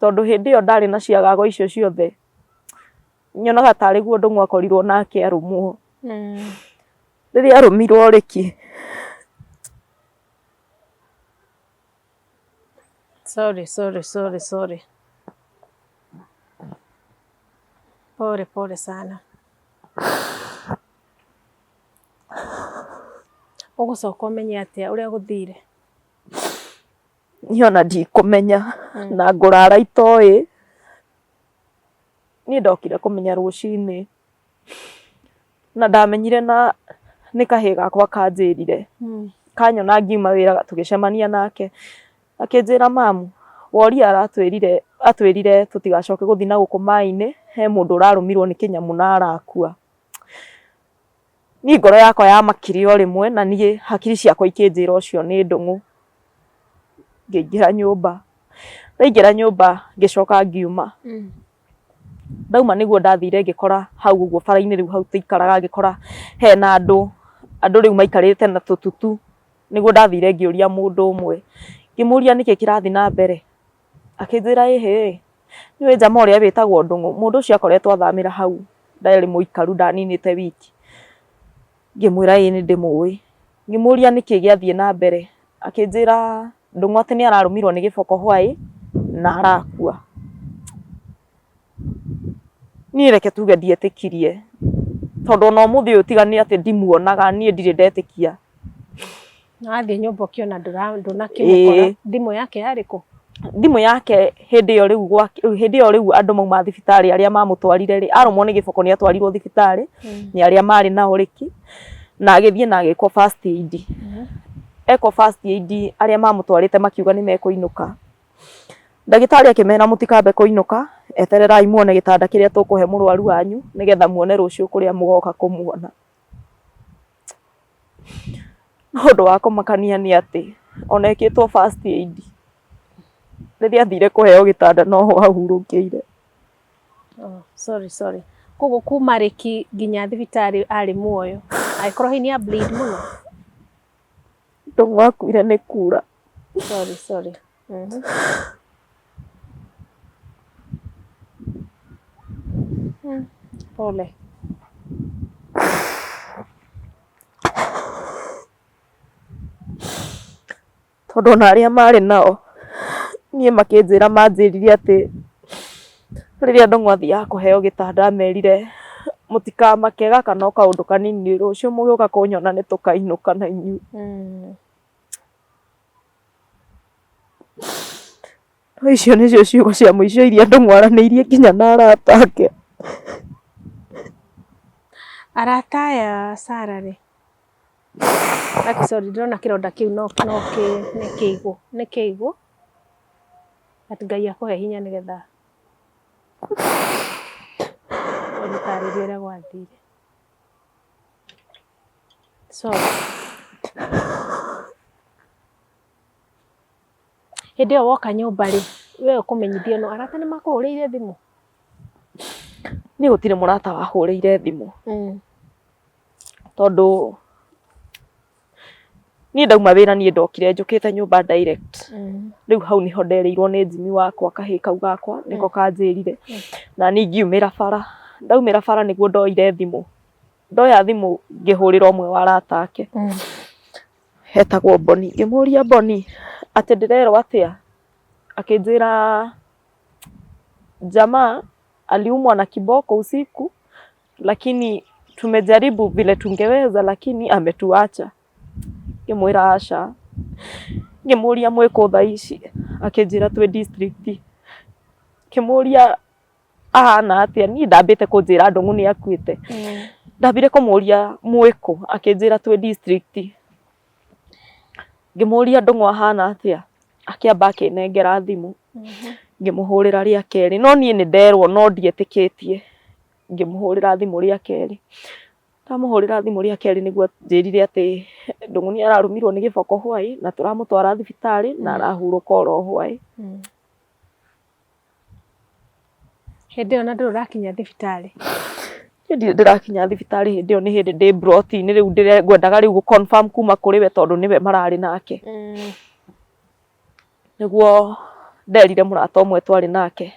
Tondũ hĩndĩ ĩyo ndarĩ na ciagago icio ciothe, nyonaga tarĩ guo Ndũng'ũ akorirwo nake arũmwo. Rĩrĩa arũmirwo rĩ, Sorry, sorry, sorry, sorry. Pole pole sana. Ũgũcoka ũmenye atĩa ũrĩa gũthire? Niĩ ona ndikũmenya na ngũrara itoĩ. Niĩ ndokire kũmenya rũcinĩ na ndamenyire na nĩ kahĩĩ gakwa kanjĩrire. Kanyona ngiuma wĩra tũgĩcemania nake akĩnjĩra mamu Woria aratwĩrire atwĩrire tũtigacoke gũthiĩ na gũkũ maĩ-inĩ he mũndũ ũrarũmirwo nĩ kĩnyamũ na arakua. Niĩ ngoro yakwa yamakire o rĩmwe na niĩ hakiri ciakwa ikĩnjĩra ũcio nĩ Ndũng'ũ. Ngĩingĩra nyũmba, ndaingĩra nyũmba ngĩcoka ngiuma. Ndauma nĩguo ndathire ngĩkora hau ũguo bara-inĩ rĩu hau tũikaraga ngĩkora hena andũ, andũ rĩu maikarĩte na tũtutu. Nĩguo ndathire ngĩũria mũndũ ũmwe, ngĩmũria nĩkĩ kĩrathiĩ na mbere, akĩnjĩra ĩhĩ, nĩũĩ njama ũrĩa wĩtagwo Ndũng'ũ, mũndũ ũcio akoretwo athamĩra hau ndarĩ mũikaru ndaninĩte wiki. Ngĩmwĩra ĩĩ nĩ ndĩmũĩ. Ngĩmũria nĩkĩ gĩathiĩ na mbere, akĩnjĩra Ndũng'ũ atĩ nĩ ararũmirwo nĩ gĩboko hwaĩ na arakua. Niĩ reke tuge ndietĩkirie, tondũ ona ũmũthĩ ũyũ tiga nĩ atĩ ndimuonaga niĩ ndirĩ ndetĩkia. Na wathiĩ nyũmba ũkĩona ndũnakĩmũkora, thimũ yake yarĩ kũ? Thimũ yake hĩndĩ ĩyo rĩu hĩndĩ ĩyo rĩu andũ mauma thibitarĩ arĩa mamũtwarire rĩ, arũmwo nĩ gĩboko nĩ atwarirwo thibitarĩ nĩ arĩa marĩ nao rĩki, na agĩthiĩ na agĩkwo first aid. Ekwo first aid arĩa mamũtwarĩte makiuga nĩ mekũinũka. Ndagĩtarĩ akĩmera mũtikambe kũinũka, etererai muone gĩtanda kĩrĩa tũkũhe mũrwaru wanyu nĩgetha muone rũciũ kũrĩa mũgoka kũmuona. No ũndũ wa kũmakania nĩ atĩ ona ekĩtwo first aid, rĩrĩa athire kũheo gĩtanda noho ahurũkĩire. Oh, sorry, sorry. Koguo kuma rĩki nginya thibitarĩ arĩ muoyo, angĩkorwo hihi nĩ a bleed mũno? Ndũng'ũ akuire nĩ kura. Sorry, sorry. Pole. Tondũ ona arĩa marĩ nao niĩ makĩnjĩra manjĩrire atĩ rĩrĩa Ndũng'ũ athiaga kũheo gĩtanda amerire mũtikamake gaka no kaũndũ kanini rũciũ mũgĩũka kũnyona nĩ tũkainũka na inyuĩ. No icio nĩcio ciugo cia mũico iria Ndũng'ũ aranĩirie nginya na arata ake. Arata aya Sarah rĩ, Aki sorry ndĩrona kĩronda kĩu no no kĩ nĩ kĩigũ nĩ kĩigũ but Ngai akũhe hinya nĩgetha ũmũtarĩrie ũrĩa gwathire. Sorry. Hĩndĩ ĩyo woka nyũmba rĩ, we ũkũmenyithio nũ? Arata nĩ makũhũrĩire thimũ? Niĩ gũtirĩ mũrata wahũrĩire thimũ tondũ niĩ ndauma wĩra niĩ ndokire njũkĩte nyũmba direct. Rĩu hau nĩho nderĩirwo nĩ Jimmy wakwa kahĩĩ kau gakwa nĩko kanjĩrire na niĩ ngiumĩra bara. Ndaumĩra bara nĩguo ndoire thimũ, ndoya thimũ ngĩhũrĩra ũmwe wa arata ake etagwo Boni, ngĩmũria Boni atĩ ndĩrerwo atĩa? Akĩnjĩra jamaa aliumwa na kiboko usiku lakini tumejaribu vile tungeweza lakini ametuacha. Ngĩmwĩra aca. Ngĩmũria mwĩ kũ thaa ici? Akĩnjĩra twĩ district. Ngĩmũria ahana atĩa? Niĩ ndambĩte kũnjĩra Ndũng'ũ nĩ akuĩte. Ndambire kũmũria mwĩ kũ? Akĩnjĩra twĩ district. Ngĩmũria Ndũng'ũ ahana atĩa? Akĩamba akĩnengera thimũ. Ngĩmũhũrĩra rĩa kerĩ, no niĩ nĩ nderwo no ndietĩkĩtie. Ngĩmũhũrĩra thimũ rĩa kerĩ, ndamũhũrĩra thimũ rĩa kerĩ nĩguo anjĩrire atĩ Ndũng'ũ nĩ ararũmirwo nĩ gĩboko hwaĩ na tũramũtwara thibitarĩ na arahurũka oro hwaĩ. Hĩndĩ ĩyo na ndũrĩ ũrakinya thibitarĩ? Niĩ ndirĩ ndĩrakinya thibitarĩ hĩndĩ ĩyo nĩ hĩndĩ ndĩ mburoti-inĩ rĩu ngwendaga rĩu gũ confirm kuma kũrĩ we tondũ nĩwe mararĩ nake. Nĩguo nderire mũrata ũmwe twarĩ nake,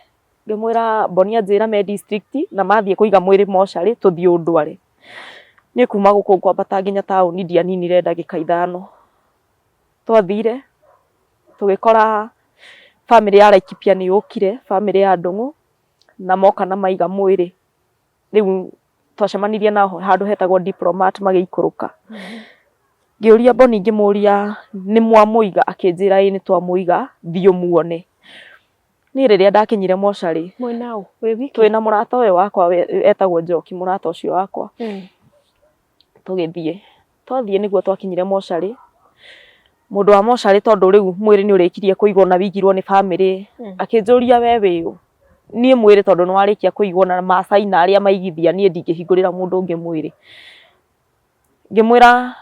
ngĩmwĩra Mboni anjĩra me district na mathiĩ kũiga mwĩrĩ mocarĩ tũthiĩ ũndware. Niĩ kuma gũkũ ngwambata nginya taũni ndianinire ndagĩka ithano. Twathire tũgĩkora bamĩrĩ ya Laikipia nĩ yũkire, bamĩrĩ ya Ndung'u na moka na maiga mwĩrĩ. Rĩu twacemanirie nao handũ hetagwo Diplomat magĩikũrũka. Ngĩũria Boni ngĩmũria nĩ mwamũiga? Akĩnjĩra ĩĩ nĩ twamũiga thiĩ ũmuone. Niĩ rĩrĩa ndakinyire mocarĩ, Mwĩna ũ? Wĩ wiki? twĩna mũrata ũyũ wakwa etagwo Njoki mũrata ũcio wakwa. Tũgĩthiĩ, twathiĩ nĩguo twakinyire mocarĩ, mũndũ wa mocarĩ tondũ rĩu mwĩrĩ nĩ ũrĩkirie kũigwo na wĩigirwo nĩ bamĩrĩ, akĩnjũria we wĩ ũ? Niĩ mwĩrĩ tondũ nĩ warĩkia kũigwo na macaina arĩa maigithia niĩ ndingĩhingũrĩra mũndũ ũngĩ mwĩrĩ. Ngĩmwĩra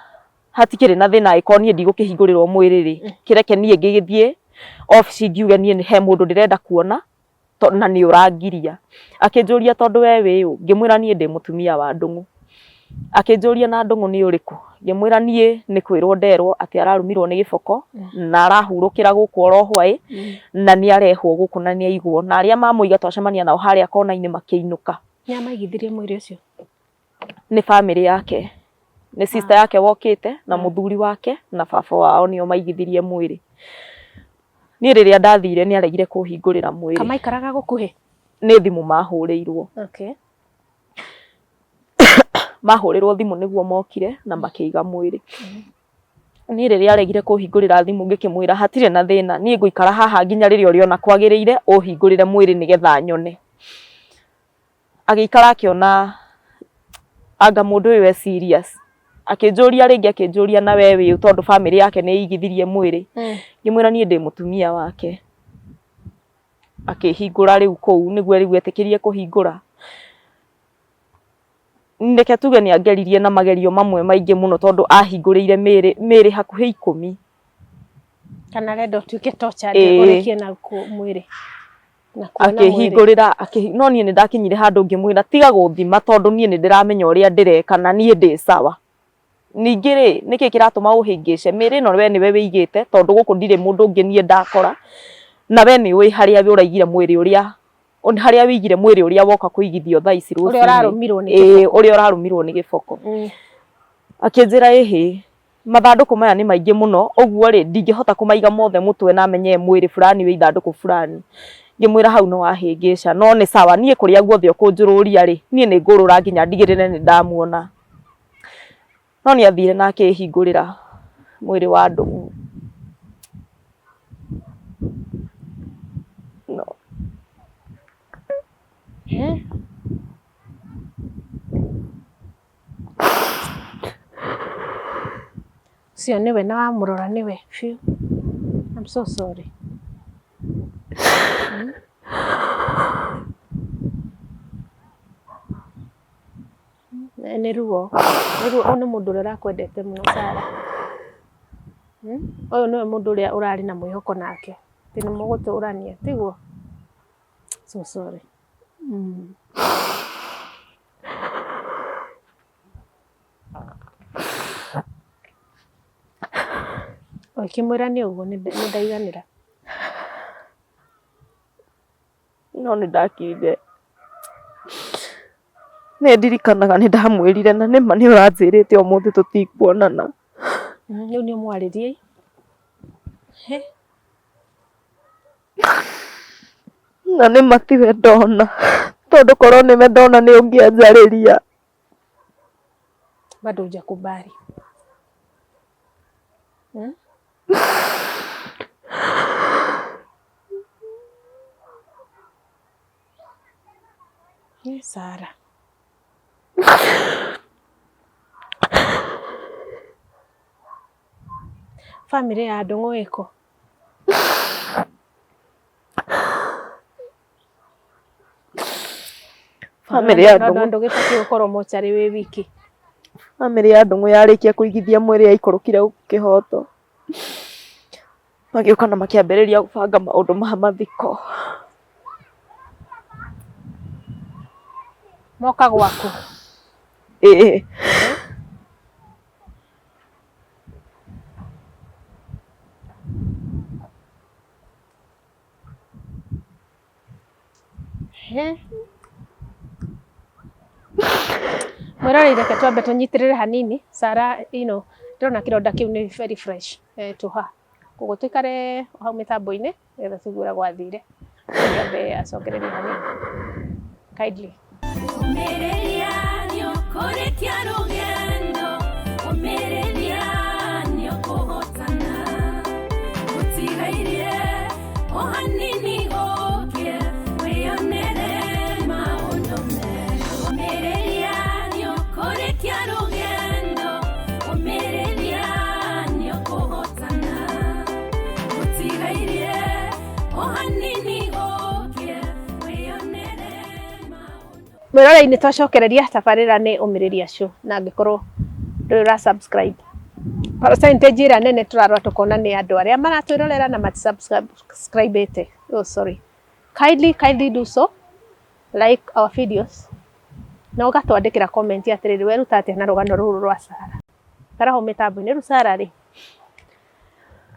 hatikĩrĩ na thĩna angĩkorwo niĩ ndigũkĩhingũrĩrwo mwĩrĩ rĩ, kĩreke niĩ ngĩgĩthiĩ obici ngiuge niĩ he mũndũ ndĩrenda kuona na nĩ ũrangiria. Akĩnjũria tondũ we wĩ ũ? Ngĩmwĩra niĩ ndĩ mũtumia wa Ndung'u. Akĩnjũria na Ndung'u nĩ ũrĩkũ? Ngĩmwĩra niĩ nĩ kwĩrwo nderwo atĩ ararũmirwo nĩ gĩboko na arahurũkĩra gũkũ oro hwaĩ na nĩ arehwo gũkũ na nĩ aigwo. Na arĩa mamũiga twacemania nao harĩa kona-inĩ makĩinũka. Nĩa maigithirie mwĩrĩ ũcio? Nĩ bamĩrĩ yake, nĩ sister yake wokĩte na mũthuri wake na baba wao nĩo maigithirie mwĩrĩ. Niĩ rĩrĩa ndathire nĩ aregire kũhingũrĩra mwĩrĩ. Kamaikaraga gũkuhĩ? Nĩ thimũ mahũrĩirwo. Okay. Mahũrĩrwo thimũ nĩguo mokire na makĩiga mwĩrĩ. Niĩ rĩrĩa aregire kũhingũrĩra thimũ ngĩkĩmwĩra hatirĩ na thĩna, niĩ ngũikara haha nginya rĩrĩa ũrĩona kwagĩrĩire ũhingũrĩre mwĩrĩ nĩgetha nyone. Agĩikara akĩona anga mũndũ ũyũ e serious. Akĩnjũria rĩngĩ akĩnjũria na we wĩ ũ tondũ bamĩrĩ yake nĩ ĩigithirie mwĩrĩ. Ngĩmwĩra niĩ ndĩ mũtumia wake. Akĩhingũra rĩu kũu nĩguo rĩu etĩkĩrie kũhingũra. Reke tuge nĩ angeririe na magerio mamwe maingĩ mũno tondũ ahingũrĩire mĩĩrĩ, mĩĩrĩ hakuhĩ ikũmi. Kana arenda ũtuĩke tortured ũrĩkie na mwĩrĩ. Akĩhingũrĩra no niĩ nĩ ndakinyire handũ ngĩmwĩra tiga gũthima tondũ niĩ nĩ ndĩramenya ũrĩa ndĩreka na niĩ ndĩ sawa. Ningĩ rĩ, nĩkĩ kĩratũma ũhĩngĩce? Mĩĩrĩ ĩno we nĩwe wĩigĩte tondũ gũkũ ndirĩ mũndũ ũngĩ niĩ ndakora, na we nĩ ũĩ harĩa ũraigire mwĩrĩ ũrĩa, harĩa wĩigire mwĩrĩ ũrĩa woka kũigithio thaa ici rũcinĩ. Ũrĩa ũrarũmirwo nĩ gĩboko. Ĩĩ, ũrĩa ũrarũmirwo nĩ gĩboko. Akĩnjĩra ĩhĩ, mathandũkũ maya nĩ maingĩ mũno, ũguo rĩ, ndingĩhota kũmaiga mothe mũtwe na menye mwĩrĩ fulani wĩ ithandũkũ fulani. Ngĩmwĩra hau nĩ wahĩngĩca, no nĩ sawa, niĩ kũrĩa guothe ũkũnjũrũria rĩ, niĩ nĩ ngũrũra nginya ndigĩrĩre nĩ ndamuona. No nĩ athire na akĩhingũrĩra mwĩrĩ wa Ndung'u. No. Ũcio nĩwe na wamũrora nĩwe biũ. I'm so sorry. Nĩ ruo, nĩ ruo, ũyũ nĩ mũndũ ũrĩa ũrakwendete mũno Sarah. Ũyũ nĩwe mũndũ ũrĩa ũrarĩ na mwĩhoko nake, atĩ nĩ mũgũtũrania, tiguo? So sorry. Ũkĩmwĩra nĩ ũguo nĩ ndaiganĩra. No nĩ ndakirire. Nĩ ndirikanaga nĩ ndamwĩrire na nĩma nĩ ũranjĩrĩte ũmũthĩ tũtikuonana. Rĩu nĩ ũmwarĩrie. Na nĩma tiwe ndona tondũ korwo nĩwe ndona nĩ ũngĩanjarĩria. Bado hujakubali. Hmm? Sara. Famĩlĩ ya Ndung'u ĩkũ? Famĩlĩ ya Ndung'u ndũgĩbatiĩ gũkorwo mocarĩ wĩ wiki. Famĩlĩ ya Ndung'u yarĩkia kũigithia mwĩrĩ yaikũrũkire gũkũ Kĩhoto. Magĩũka na makĩambĩrĩria gũbanga maũndũ ma mathiko. Moka gwaku? Ĩĩ. Mwĩroreri reke twambe tũnyitĩrĩre hanini Sara, you know, ndĩrona kĩronda kĩu nĩ very fresh to her. Koguo tũikare hau mĩtambo-inĩ nĩgetha tũigue ũrĩa gwathire. Ambe acokererie hanini. Kindly. Ũmĩrĩria nĩũkũrĩkia rũgendo, ũmĩrĩria nĩũkũhotana. Gũtigairie o hanini ũkĩe, wĩyonere maũndũ merũ. Ũmĩrĩria nĩũkũrĩkia rũgendo, ũmĩrĩria nĩũkũhotana. Gũtigairie o hanini ũkĩe, wĩyonere maũndũ. Mwĩroreri nĩ twacokereria tabarĩra nĩ ũmĩrĩria show na angĩkorwo ndũrĩ ũra subscribe percentage ĩrĩa nene tũrarora tũkona nĩ andũ arĩa maratwĩrorera na mati subscribe oh sorry, kindly kindly do so, like our videos na ũgatwandĩkĩra comment atĩrĩrĩ weruta atĩa na rũgano rũrũ rwa Sara. Karaho mĩtambo-inĩ rĩu Sara rĩ,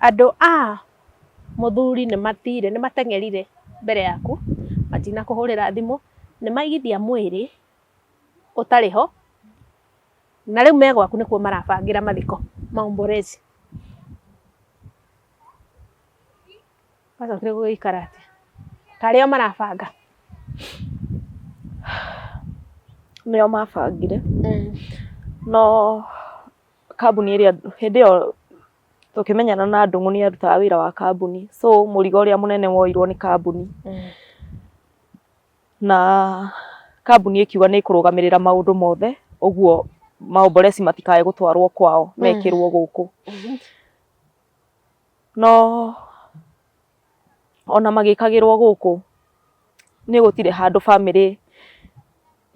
andũ a mũthuri nĩ mathire nĩ mateng'erire mbere yaku matinakũhũrĩra thimũ nĩ maigithia mwĩrĩ ũtarĩ ho na rĩu me gwaku nĩkuo marabangĩra mathiko maombolezi. Wacokire gũgĩikara atĩa? Tarĩ o marabanga? Nĩo mabangire. No kambuni ĩrĩa hĩndĩ ĩyo tũkĩmenyana na Ndung'u nĩ arutaga wĩra wa kambuni, so mũrigo ũrĩa mũnene woirwo nĩ kambuni. Na kambuni ĩkiuga nĩ ĩkũrũgamĩrĩra maũndũ mothe, ũguo maombolezi matikae gũtwarwo kwao mekĩrwo gũkũ. No ona magĩkagĩrwo gũkũ nĩ gũtirĩ handũ bamĩrĩ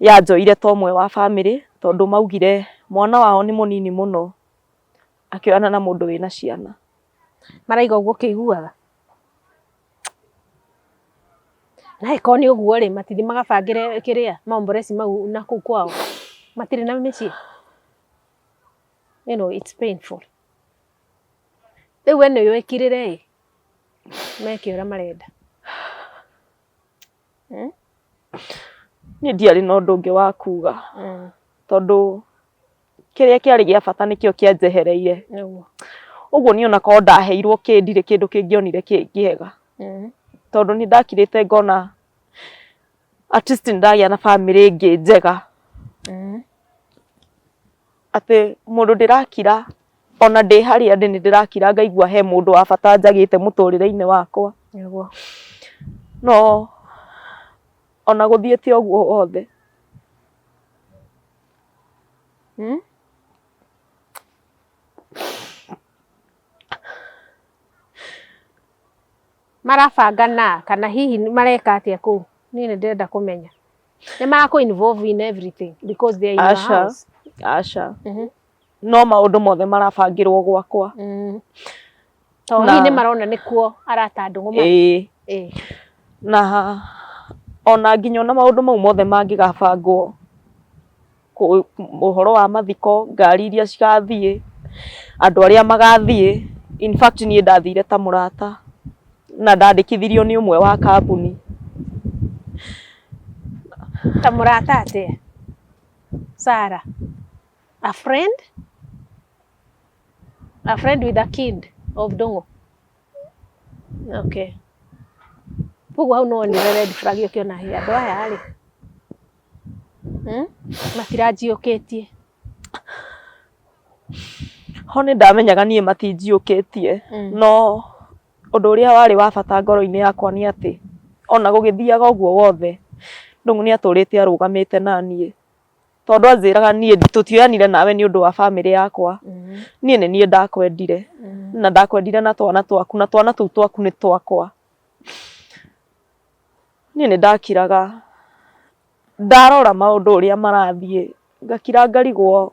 yanjoire ta ũmwe wa bamĩrĩ, tondũ maugire mwana wao nĩ mũnini mũno akĩoyana na mũndũ wĩna ciana. Maraiga ũguo ũkĩiguaga? Na angĩkorwo nĩ ũguo rĩ, matithi magabangĩre kĩrĩa maombolezi mau na kũu kwao? Matirĩ na mĩciĩ? You know, it's painful. Rĩu we nĩ wĩkirĩre ĩ, meke ũrĩa marenda. Niĩ ndiarĩ na ũndũ ũngĩ wa kuga, tondũ kĩrĩa kĩarĩ gĩa bata nĩkĩo kĩanjehereire. Nĩguo. Ũguo niĩ ona korwo ndaheirwo kĩ ndirĩ kĩndũ kĩngĩonire kĩ kĩega. Tondũ nĩ ndakirĩte ngona at least nĩ ndagĩa na bamĩrĩ ĩngĩ njega. Atĩ mũndũ ndĩrakira ona ndĩ harĩa ndĩ nĩ ndĩrakira ngaigua he mũndũ wa bata njagĩte mũtũrĩre-inĩ wakwa. Nĩguo. No ona gũthiĩte ũguo wothe. Marabanga na kana hihi mareka atĩa kũu? Niĩ nĩ ndĩrenda kũmenya. Nĩ marakũ involve in everything because they are in your Aca. house. Aca. No maũndũ mothe marabangĩrwo gwakwa. Tondũ hihi nĩ marona nĩkuo arata Ndung'u marĩ. Ĩĩ. Ĩĩ. Na ona nginya ona maũndũ mau mothe mangĩgabangwo Ũhoro wa mathiko, ngari iria cigathiĩ, andũ arĩa magathiĩ. In fact niĩ ndathire ta mũrata na ndandĩkithirio nĩ ũmwe wa kambuni. Ta mũrata atĩa? Sarah, a friend? A friend with a kid of Ndung'u? Okay. Koguo hau no wonire red flag ũkĩona hĩ andũ aya rĩ, Matiranjiũkĩtie. Ho nĩ ndamenyaga niĩ matinjiũkĩtie, no ũndũ ũrĩa warĩ wa bata ngoro-inĩ yakwa nĩ atĩ ona gũgĩthiaga ũguo wothe, Ndung'u nĩ atũrĩte arũgamĩte naniĩ. Tondũ anjĩraga niĩ tũtioyanire nawe nĩ ũndũ wa bamĩrĩ yakwa, niĩ nĩ niĩ ndakwendire, na ndakwendire na twana twaku, na twana tũu twaku nĩ twakwa. Niĩ nĩ ndakiraga, ndarora maũndũ ũrĩa marathiĩ, ngakira ngarigwo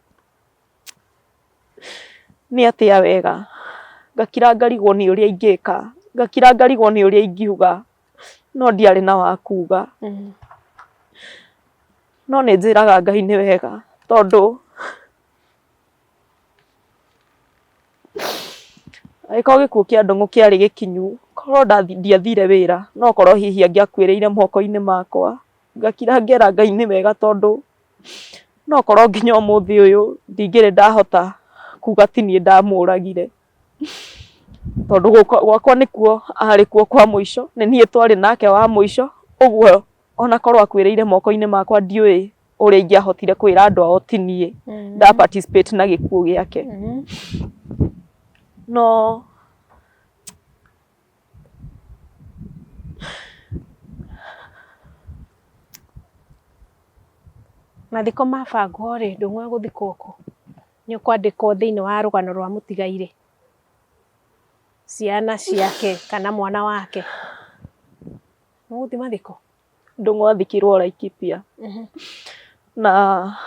nĩ atĩa wega, ngakira ngarigwo nĩ ũrĩa ingĩka, ngakira ngarigwo nĩ ũrĩa ingiuga, no ndiarĩ na wa kuga. No nĩ njĩraga Ngai nĩ wega tondũ Angĩkorwo gĩkuũ kĩa Ndung'u kĩarĩ gĩkinyu, korwo ndiathire wĩra, no korwo hihi angĩakuĩrĩire moko-inĩ makwa. Ngakira ngera Ngai nĩ wega tondũ no korwo nginya ũmũthĩ ũyũ ndingĩrĩ ndahota kuga ti niĩ ndamũragire. Tondũ gwakwa nĩkuo arĩ kuo kwa mũico, nĩ niĩ twarĩ nake wa mũico, ũguo ona korwo akuĩrĩire moko-inĩ makwa ndiũĩ ũrĩa ingĩahotire kwĩra andũ ao ti niĩ nda participate na gĩkuũ gĩake. No Mathiko mabangwo rĩ, Ndung'u egũthikwo kũ? Nĩ ũkwandĩkwo thĩinĩ wa rũgano rwa mũtigairĩ, ciana ciake kana mwana wake. Mũgũthiĩ mathiko? Ndung'u athikirwo Laikipia. Na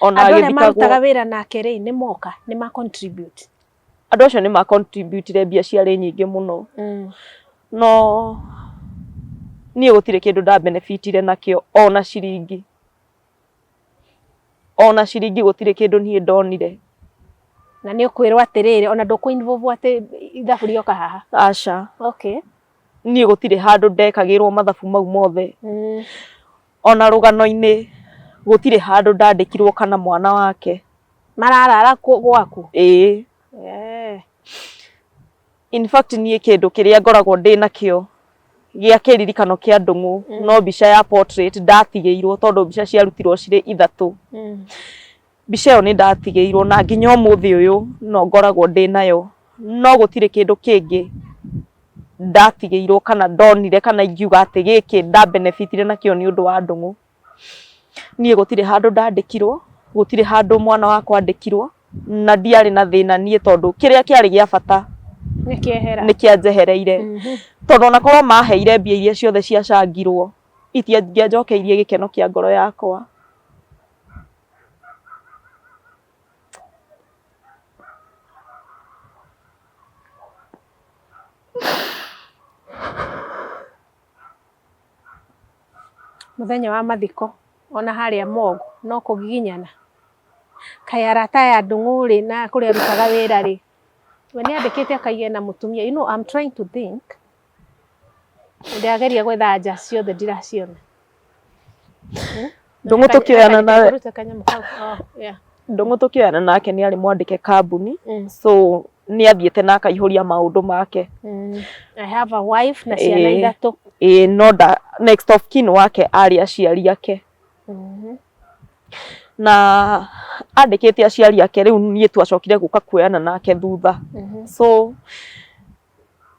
ona Andũ arĩa agĩthikagwo marutaga wĩra nake rĩ, nĩ moka, nĩ ma contribute? Andũ acio nĩ ma contribute mbia ciarĩ nyingĩ mũno. No niĩ gũtirĩ kĩndũ nda benefitire nakĩo ona ciringi. Ona ciringi gũtirĩ kĩndũ niĩ ndonire. Na nĩ ũkwĩrwo atĩrĩrĩ, ona ndũkũ involve atĩ ithabu rĩoka haha? Aca. Okay. Niĩ gũtirĩ handũ ndekagĩrwo mathabu mau mothe. Ona rũgano-inĩ gũtirĩ handũ ndandĩkirwo kana mwana wake. Mararara gwaku? Ĩĩ. Eh. In fact niĩ kĩndũ kĩrĩa ngoragwo ndĩ nakĩo gĩa kĩririkano kĩa Ndung'u no mbica ya portrait ndatigĩirwo tondũ mbica ciarutirwo cirĩ ithatũ. Mbica ĩyo nĩ ndatigĩirwo na nginya ũmũthĩ ũyũ no ngoragwo ndĩ nayo, no gũtirĩ kĩndũ kĩngĩ ndatigĩirwo kana ndonire kana ingiuga atĩ gĩkĩ nda benefit ire nakĩo nĩ ũndũ wa Ndung'u. Niĩ gũtirĩ handũ ndandĩkirwo, gũtirĩ handũ mwana wakwa andĩkirwo, na ndiarĩ na thĩna niĩ tondũ kĩrĩa kĩarĩ gĩa bata Nĩkĩehera. nĩ kĩanjehereire. Tondũ ona korwo maheire mbia iria ciothe ciacangirwo, itingĩanjokeirie gĩkeno kĩa ngoro yakwa. Mũthenya wa mathiko ona harĩa morgue no kũgiginyana? Kaĩ arata aya Ndung'u rĩ na kũrĩa arutaga wĩra rĩ, we nĩ andĩkĩte akaiga ena mũtumia. You know I'm trying to think, ndĩrageria gwetha anja ciothe ndiraciona. Ndung'u tũkĩoyana nawe Rute kanyamũ kau. Oh, yeah. Ndung'u tũkĩoyana nake nĩ arĩ mwandĩke kambuni so nĩ athiĩte na akaihũria maũndũ make. I have a wife na ciana Ĩĩ. ithatũ. Ĩĩ no nda next of kin wake arĩ aciari ake. Na andĩkĩte aciari ake rĩu niĩ twacokire gũka kuoyana nake thutha. So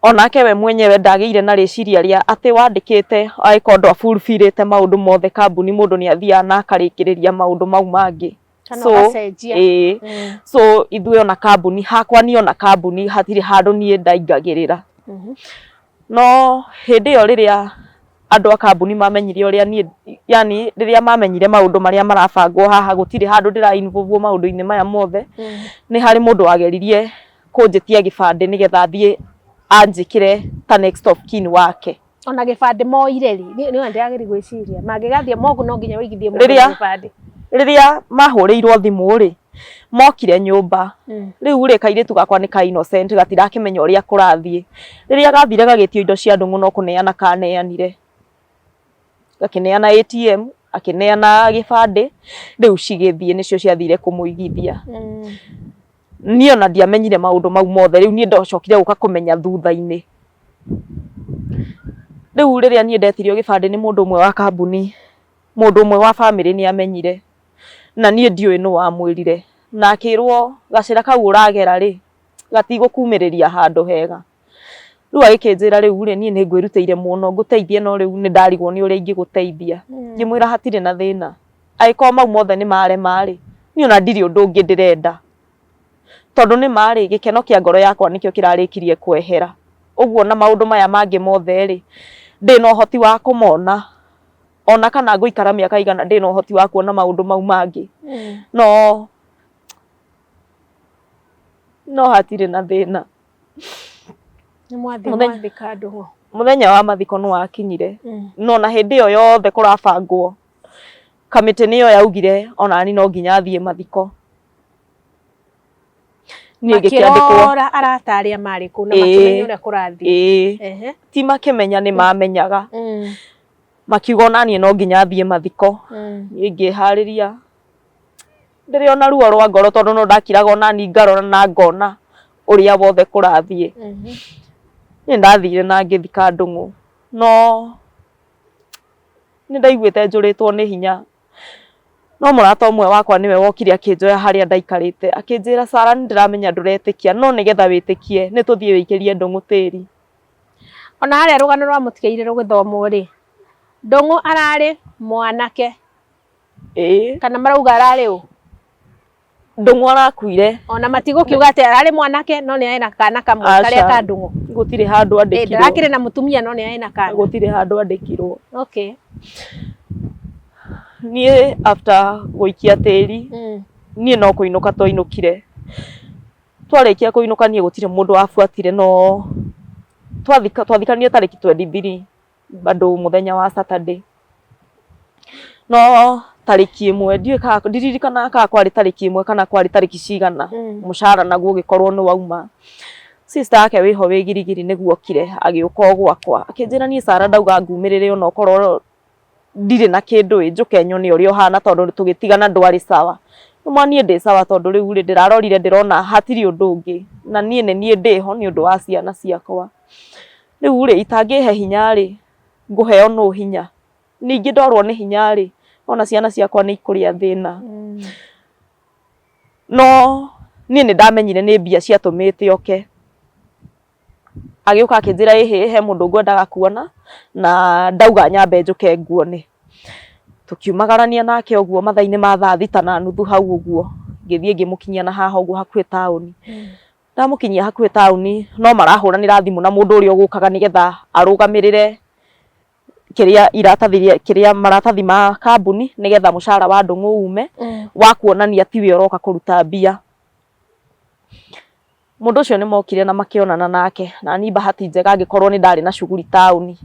onake we mwenyewe ndagĩire na rĩciria rĩa atĩ wandĩkĩte angĩkorwo ndwa fulfillĩte maũndũ mothe kambuni mũndũ nĩ athiaga na akarĩkĩrĩria maũndũ mau mangĩ. Kana ũgacenjia. Ĩĩ. So ithuĩ ona kambuni hakwa niĩ ona kambuni hatirĩ handũ niĩ ndaingagĩrĩra. No hĩndĩ ĩyo rĩrĩa andũ a kambuni mamenyire ũrĩa niĩ yani rĩrĩa mamenyire maũndũ marĩa marabangwo haha gũtirĩ handũ ndĩra involve maũndũ-inĩ maya mothe, nĩ harĩ mũndũ wageririe kũnjĩtia gĩbandĩ nĩgetha athiĩ anjĩkĩre ta next of kin wake. Ona gĩbandĩ moire rĩ, nĩ nĩ ndĩrageria gwĩciria mangĩgathiĩ morgue no nginya ũigithie mũndũ Rĩrĩa gĩbandĩ. Rĩrĩa mahũrĩirwo thimũ rĩ, mokire nyũmba. Rĩu rĩ, kairĩtu gakwa nĩ ka innocent, gatirakĩmenya ũrĩa kũrathiĩ. Rĩrĩa gathire gagĩtio indo cia Ndũng'ũ no kũneana kaneanire. Gakĩneana ATM, akĩneana gĩbandĩ, rĩu cigĩthiĩ nĩcio ciathire kũmũigithia. Niĩ ona ndiamenyire maũndũ mau mothe, rĩu niĩ ndacokire gũka kũmenya thutha-inĩ. Rĩu rĩrĩa niĩ ndetirio gĩbandĩ nĩ mũndũ ũmwe wa kambuni, mũndũ ũmwe wa bamĩrĩ nĩ amenyire, na niĩ ndiũĩ nũ wamwĩrire, na akĩrwo gacĩra kau ũragera rĩ, gatigũkumĩrĩria handũ hega. Rĩu agĩkĩnjĩra rĩu rĩ, niĩ nĩ ngwĩrutĩire mũno ngũteithie no rĩu nĩ ndarigwo nĩ ũrĩa ingĩgũteithia. Ngĩmwĩra hatirĩ na thĩna, angĩkorwo mau mothe nĩ marema rĩ, niĩ ona ndirĩ ũndũ ũngĩ ndĩrenda. Tondũ nĩ ma rĩ, gĩkeno kĩa ngoro yakwa nĩkĩo kĩrarĩkirie kwehera. Ũguo na maũndũ maya mangĩ mothe rĩ, ndĩna ũhoti wa kũmona. Ona kana ngũikara mĩaka ĩigana ndĩna ũhoti wa kuona maũndũ mau mangĩ. No no hatirĩ na thĩna. Nĩ mwathiĩ mwathika Ndũng'ũ? Mũthenya wa mathiko nĩ wakinyire. No na hĩndĩ ĩyo yothe kũrabangwo, kamĩtĩ nĩyo yaugire onani no nginya thiĩ mathiko. Niĩ ngĩkĩandĩkwo. Makĩrora arata arĩa marĩ kũu na makĩmenya ũrĩa kũrathiĩ. Ĩĩ. Ti makĩmenya nĩ mamenyaga. Makiuga onaniĩ no nginya thiĩ mathiko. Niĩ ngĩharĩria ndĩrĩ ona ruo rwa ngoro tondũ no ndakiraga onani ngarora na ngona ũrĩa wothe kũrathiĩ. Niĩ ndathire na ngĩthika Ndũng'ũ no nĩ ndaiguĩte njũrĩtwo nĩ hinya. No mũrata ũmwe wakwa nĩwe wokire akĩnjoya harĩa ndaikarĩte akĩnjĩra, Sarah nĩ ndĩramenya ndũretĩkia no nĩgetha wĩtĩkie nĩ tũthiĩ wĩikĩrie Ndũng'ũ tĩri. Ona harĩa rũgano rwa mũtigairĩ rũgĩthomwo rĩ, Ndũng'ũ ararĩ mwanake. Ĩĩ. Kana marauga ararĩ ũ? Ndũng'ũ arakuire. Ona matigũkiuga atĩ ararĩ mwanake no nĩ arĩ na kana kamwe karĩa ka Ndũng'ũ. Gũtirĩ handũ andĩkirwo. Ndarakĩrĩ na mũtumia no nĩ arĩ na kana. Gũtirĩ handũ andĩkirwo. Okay. Niĩ after gũikia tĩri, niĩ no kũinũka twainũkire. Twarĩkia kũinũka niĩ gũtirĩ mũndũ wabuatire no twathikanire tarĩki 23 bado mũthenya wa Saturday. No tarĩki ĩmwe ndiũĩ kana ndiririkanaga kana kwarĩ tarĩki ĩmwe kana kwarĩ tarĩki cigana, mũcara naguo ũgĩkorwo nĩ wauma. Sister yake wĩho wĩ Girigiri nĩguo okire agĩũka o gwakwa akĩnjĩra niĩ Sarah ndauga ngumĩrĩre onokorwo ndirĩ na kĩndũ ĩ njũke nyone ũrĩa ũhana tondũ tũgĩtigana ndwarĩ sawa. Nĩma niĩ ndĩ sawa tondũ rĩu rĩ ndĩrarorire ndĩrona hatirĩ ũndũ ũngĩ na niĩ nĩ niĩ ndĩho nĩ ũndũ wa ciana ciakwa. Rĩu rĩ itangĩhe hinya rĩ ngũheo nũ hinya? Ningĩ ndorwo nĩ hinya rĩ ona ciana ciakwa nĩ ikũrĩa thĩna. No niĩ nĩ ndamenyire nĩ mbia ciatũmĩte oke. Agĩũka akĩnjĩra ĩhĩ he mũndũ ngwendaga kuona na ndauga nyambe njũke nguone. Tũkiumagarania nake ũguo mathaa-inĩ ma thaa thita na nuthu hau ũguo, ngĩthiĩ ngĩmũkinyia na haha ũguo hakuhĩ taũni. Ndamũkinyia hakuhĩ taũni no marahũranĩra thimũ na mũndũ ũrĩa ũgũkaga nĩgetha arũgamĩrĩre kĩrĩa iratathi kĩrĩa maratathi ma kambuni nĩgetha mũcara wa Ndũng'ũ ume wa kuonania tiwe ũroka kũruta mbia. Mũndũ ũcio nĩ mokire na makĩonana nake, na niĩ bahati njega angĩkorwo nĩ ndarĩ na shughuli taũni.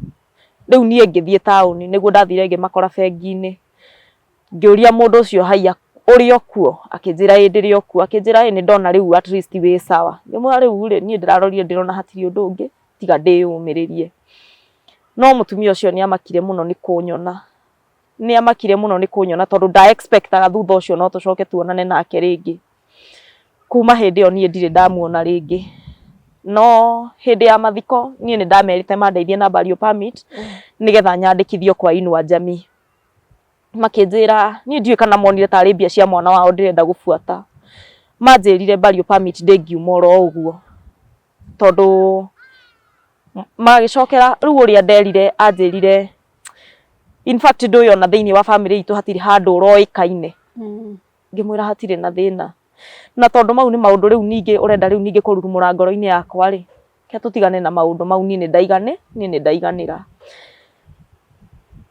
Rĩu niĩ ngĩthiĩ taũni nĩguo ndathire ngĩmakora bengi-inĩ. Ngĩũria mũndũ ũcio haiya ũrĩ o kuo? Akĩnjĩra ĩĩ ndĩrĩ o kuo. Akĩnjĩra ĩĩ nĩ ndona rĩu at least wĩ sawa. Ngĩmwĩra rĩu rĩ, niĩ ndĩrarorire ndĩrona hatirĩ ũndũ ũngĩ tiga ndĩyũmĩrĩrie. No mũtumia ũcio nĩ amakire mũno nĩ kũnyona. Nĩ amakire mũno nĩ kũnyona tondũ nda expect aga thutha ũcio no tũcoke tuonane nake rĩngĩ. Kuma hĩndĩ ĩyo niĩ ndirĩ ndamuona rĩngĩ. No hĩndĩ ya mathiko niĩ nĩ ndamerĩte mandeithie na burial permit nĩgetha nyandĩkithio kwa Inua Jamii. Makĩnjĩra niĩ ndiũĩ kana monire tarĩ mbia cia mwana wao ndĩrenda gũbuata. Manjĩrire burial permit ndĩngiuma oro ũguo tondũ magĩcokera rĩu ũrĩa nderire anjĩrire in fact ndũĩ ona thĩinĩ wa bamĩrĩ itũ hatirĩ handũ ũroĩkaine. Ngĩmwĩra hatirĩ na thĩna. Na tondũ mau nĩ maũndũ rĩu ningĩ ũrenda rĩu ningĩ kũrurumũra ngoro-inĩ yakwa rĩ, reke tũtigane na maũndũ mau niĩ nĩ ndaigani, niĩ nĩ ndaiganĩra.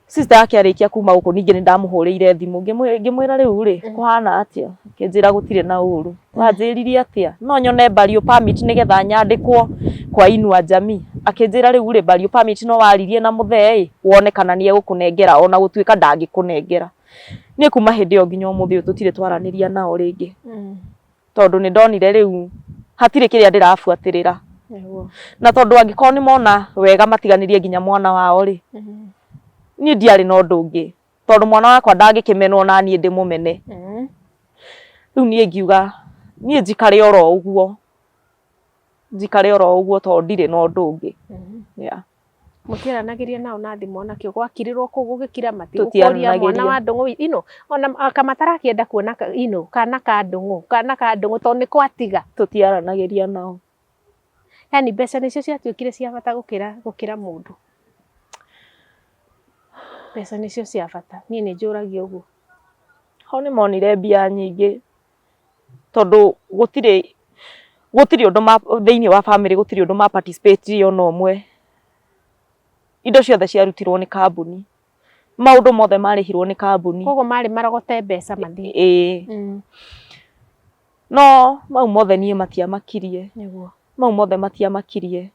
Sister yake arĩkia kuma gũkũ ningĩ nĩ ndamũhũrĩire thimũ ngĩmwĩra rĩu rĩ, kũhana atĩa? Akĩnjĩra gũtirĩ na ũru. Wanjĩrire atĩa? No nyone burial permit nĩgetha nyandĩkwo kwa Inua Jamii. Akĩnjĩra rĩu rĩ, burial permit no waririe na mũthee ĩ, wone kana nĩ egũkũnengera ona gũtuĩka ndangĩkũnengera. Niĩ kuma hĩndĩ ĩyo nginya ũmũthĩ ũyũ tũtirĩ twaranĩria nao rĩngĩ, tondũ nĩ ndonire rĩu hatirĩ kĩrĩa ndĩrabuatĩrĩra. Na tondũ angĩkorwo nĩ mona wega matiganĩrie nginya mwana wao rĩ, niĩ ndiarĩ na ũndũ ũngĩ, tondũ mwana wakwa ndangĩkĩmenwo na niĩ ndĩmũmene. Rĩu niĩ ngiuga niĩ njikare oro ũguo, njikare oro ũguo tondũ ndirĩ na ũndũ ũngĩ. Yeah. Mũtiaranagĩria nao na thimũ ona kĩ gwakirirwo kũu gũgĩkira matigũkũria mwana wa Ndũng'ũ ino ona kamatarakĩenda kuona ino kana ka Ndũng'ũ, kana ka Ndũng'ũ tondũ nĩ kwatiga. Tũtiaranagĩria nao. Yani mbeca nĩcio ciatuĩkire cia bata gũkĩra gũkĩra mũndũ. Mbeca nĩcio cia bata, niĩ nĩ njũragia ũguo. Ho nĩ monire mbia nyingĩ tondũ gũtirĩ gũtirĩ ũndũ ma thĩinĩ wa bamĩrĩ gũtirĩ ũndũ ma participate ona ũmwe. Indo ciothe ciarutirwo nĩ kambuni, maũndũ mothe marĩhirwo nĩ kambuni. Koguo marĩ marogote mbeca mathiĩ. Ĩĩ. No mau mothe niĩ matiamakirie. Nĩguo. Mau mothe matiamakirie.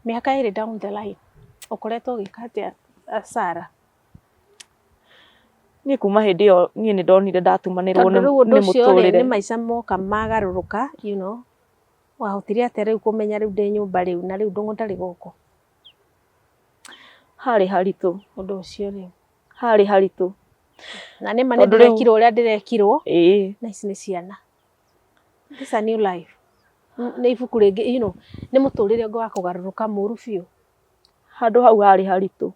Mĩaka ĩrĩ down the line ũkoretwo ũgĩka atĩa Sarah? Niĩ kuma hĩndĩ ĩyo niĩ nĩ ndonire ndatumanĩrwo Tondũ rĩu ũndũ nĩ ũcio rĩ mũtũrĩre. nĩ maica moka magarũrũka, you know, wahotire atĩa rĩu kũmenya rĩu ndĩ nyũmba rĩu na rĩu Ndũng'ũ ndarĩ gũkũ? Harĩ haritũ. Ũndũ ũcio rĩ. Harĩ haritũ. Na nĩ ma nĩ ndĩrekirwo ũrĩa ndĩrekirwo. Ĩĩ. Na ici nĩ ciana. This is a new life. Nĩ ibuku rĩngĩ, you know, nĩ mũtũrĩre ũngĩ wa kũgarũrũka mũru biũ. Handũ hau harĩ haritũ.